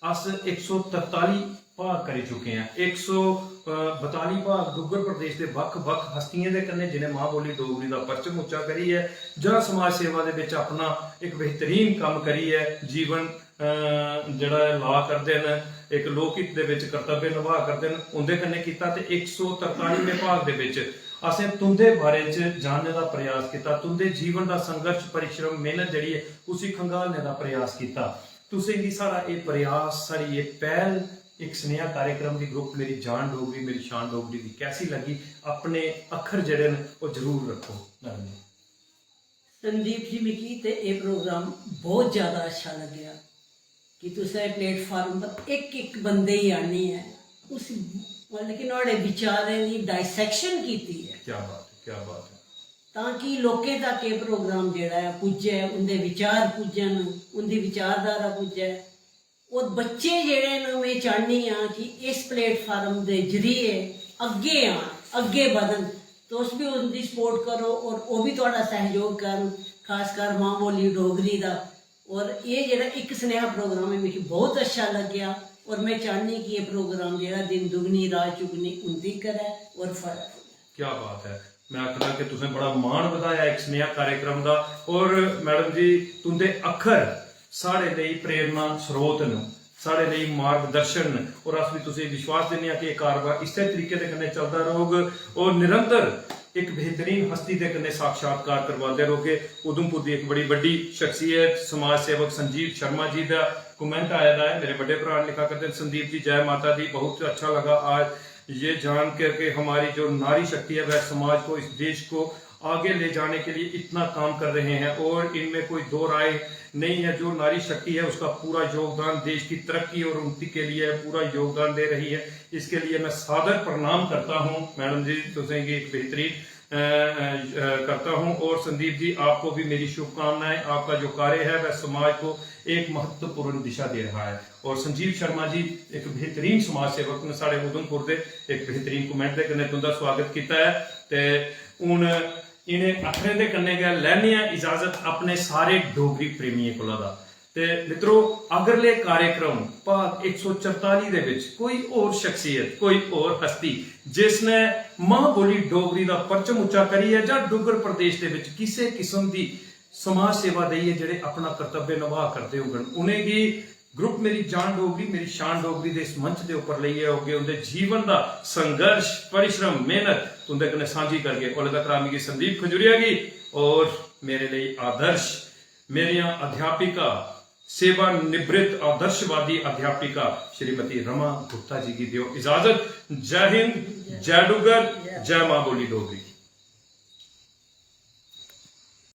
अस इक सौ तरताली भाग करी चुके आं। इक सौ बताली भाग डुग्गर प्रदेश दे बक्ख-बक्ख हस्तियें दे कन्नै, जिनें मां बोली डोगरी दा परचम उच्चा करियै जां समाज सेवा दे बिच अपना इक बेहतरीन कम्म करियै जीवन, अ, जेह्ड़ा ऐ ला करदे न, इक लोक हित दे बिच कर्तव्य नभा करदे न, उंदे कन्नै कीता। ते इक सौ तरतालीमें भाग दे बिच असें तुंदे बारे च जानने दा प्रयास कीता, तुंदे जीवन दा संघर्ष, परिश्रम, मेहनत जेह्ड़ी ऐ, उसी खंगालने दा प्रयास कीता। तुसें गी साढ़ा एह् प्रयास, साढ़ी एह् पैह्ल, इक सनेहा कार्यक्रम दी ग्रुप मेरी जान डोगरी, मेरी शान डोगरी दी कैसी लग्गी? अपने अक्खर जेह्ड़े न, ओह् जरूर रक्खो। धन्यवाद। संदीप जी, मिगी ते एह् प्रोग्राम बहुत ज्यादा अच्छा लग्गेआ कि तुसें प्लेटफार्म पर इक इक बंदे गी आह्नियै उस, मतलब कि नुहाड़े विचारें दी डाइसेक्शन कीती ऐ। क्या बात है, क्या बात है। तां कि लोकें तक एह् प्रोग्राम जेह्ड़ा ऐ पुज्जै, उं'दे विचार पुज्जन, उं'दी विचारधारा पुज्जै। और बच्चे जेह्ड़े न, में चाह्न्नी आं कि इस प्लेटफार्म दे जरिए अग्गें आन, अग्गें बधन। तुस बी उं'दी सपोर्ट करो और ओह् बी थुआढ़ा सैहयोग करन, खासकर मां बोली डोगरी दा। और एह् जेह्ड़ा इक सनेहा प्रोग्राम ऐ, मिगी बहुत अच्छा लग्गेआ और में चाह्न्नी कि एह् प्रोग्राम जेह्ड़ा दिन दुगनी रात चुगनी उं'दी करै और फलै फुल्लै। क्या बात है। मैं आखना कि तुसें बड़ा मान बधाया इक सनेहा कार्यक्रम दा। और मैडम जी, तुंदे अक्खर साढ़े लेई प्रेरणा स्रोत न, साढ़े लेई मार्गदर्शन न। और अस भी तुसें विश्वास दिन्ने आं कि एह् कारवां इस्सै तरीके दे कन्नै चलदा रौह्ग और निरंतर इक बेहतरीन हस्ती दे कन्नै साक्षात्कार करवांदे रौह्गे। उधमपुर दी इक बड़ी बड्डी शख्सियत समाज सेवक संजीव शर्मा जी दा कमेंट आए दा ऐ। मेरे बड्डे भ्राऽ लिखा करदे न, संदीप जी, जय माता दी, बहुत अच्छा लगा आज ये जान कर के हमारी जो नारी शक्ति है वह समाज को, इस देश को आगे ले जाने के लिए इतना काम कर रहे हैं और इनमें कोई दो राय नहीं है। जो नारी शक्ति है उसका पूरा योगदान देश की तरक्की और उन्नति के लिए पूरा योगदान दे रही है। इसके लिए मैं सादर प्रणाम करता हूँ मैडम जी, तुसेंगी एक बेहतरीन अ, अ, करता हूँ। और संदीप जी, आपको भी मेरी शुभकामनाएं। आपका जो कार्य है वह समाज को एक महत्वपूर्ण दिशा दे रहा है। और संजीव शर्मा जी एक बेहतरीन समाज सेवक ने, साढ़े उधमपुर दे एक बेहतरीन कमेंट दे कन्नै तुंदा स्वागत कीता है। ते हून इ'नें अक्खरें दे कन्नै गै लैने आं इजाजत अपने सारे डोगरी प्रेमियें कोला दा। ते मित्रो, अगले कार्यक्रम भाग इक सौ चरताली दे विच कोई होर शख्सियत, कोई होर हस्ती जिसने मां बोली डोगरी दा परचम उच्चा करियै जां डुग्गर प्रदेश दे विच किसे किस्म दी समाज सेवा देइयै जेह्ड़े अपना कर्तव्य नभाऽ करदे होङन, उ'नेंगी ग्रुप मेरी जान डोगरी, मेरी शान डोगरी दे इस मंच दे उप्पर लेइयै औगे। उं'दे जीवन दा संघर्ष, परिश्रम, मेहनत तुं'दे कन्नै सांझी करगे। ओल्लै तक्कर मिगी संदीप खजुरिया गी और मेरे लेई आदर्श, मेरियां अध्यापिका, सेवानिवृत्त आदर्शवादी अध्यापिका श्रीमती रमा गुप्ता जी गी देओ इजाजत। जय हिंद, जय डुग्गर, जय मां बोली डोगरी।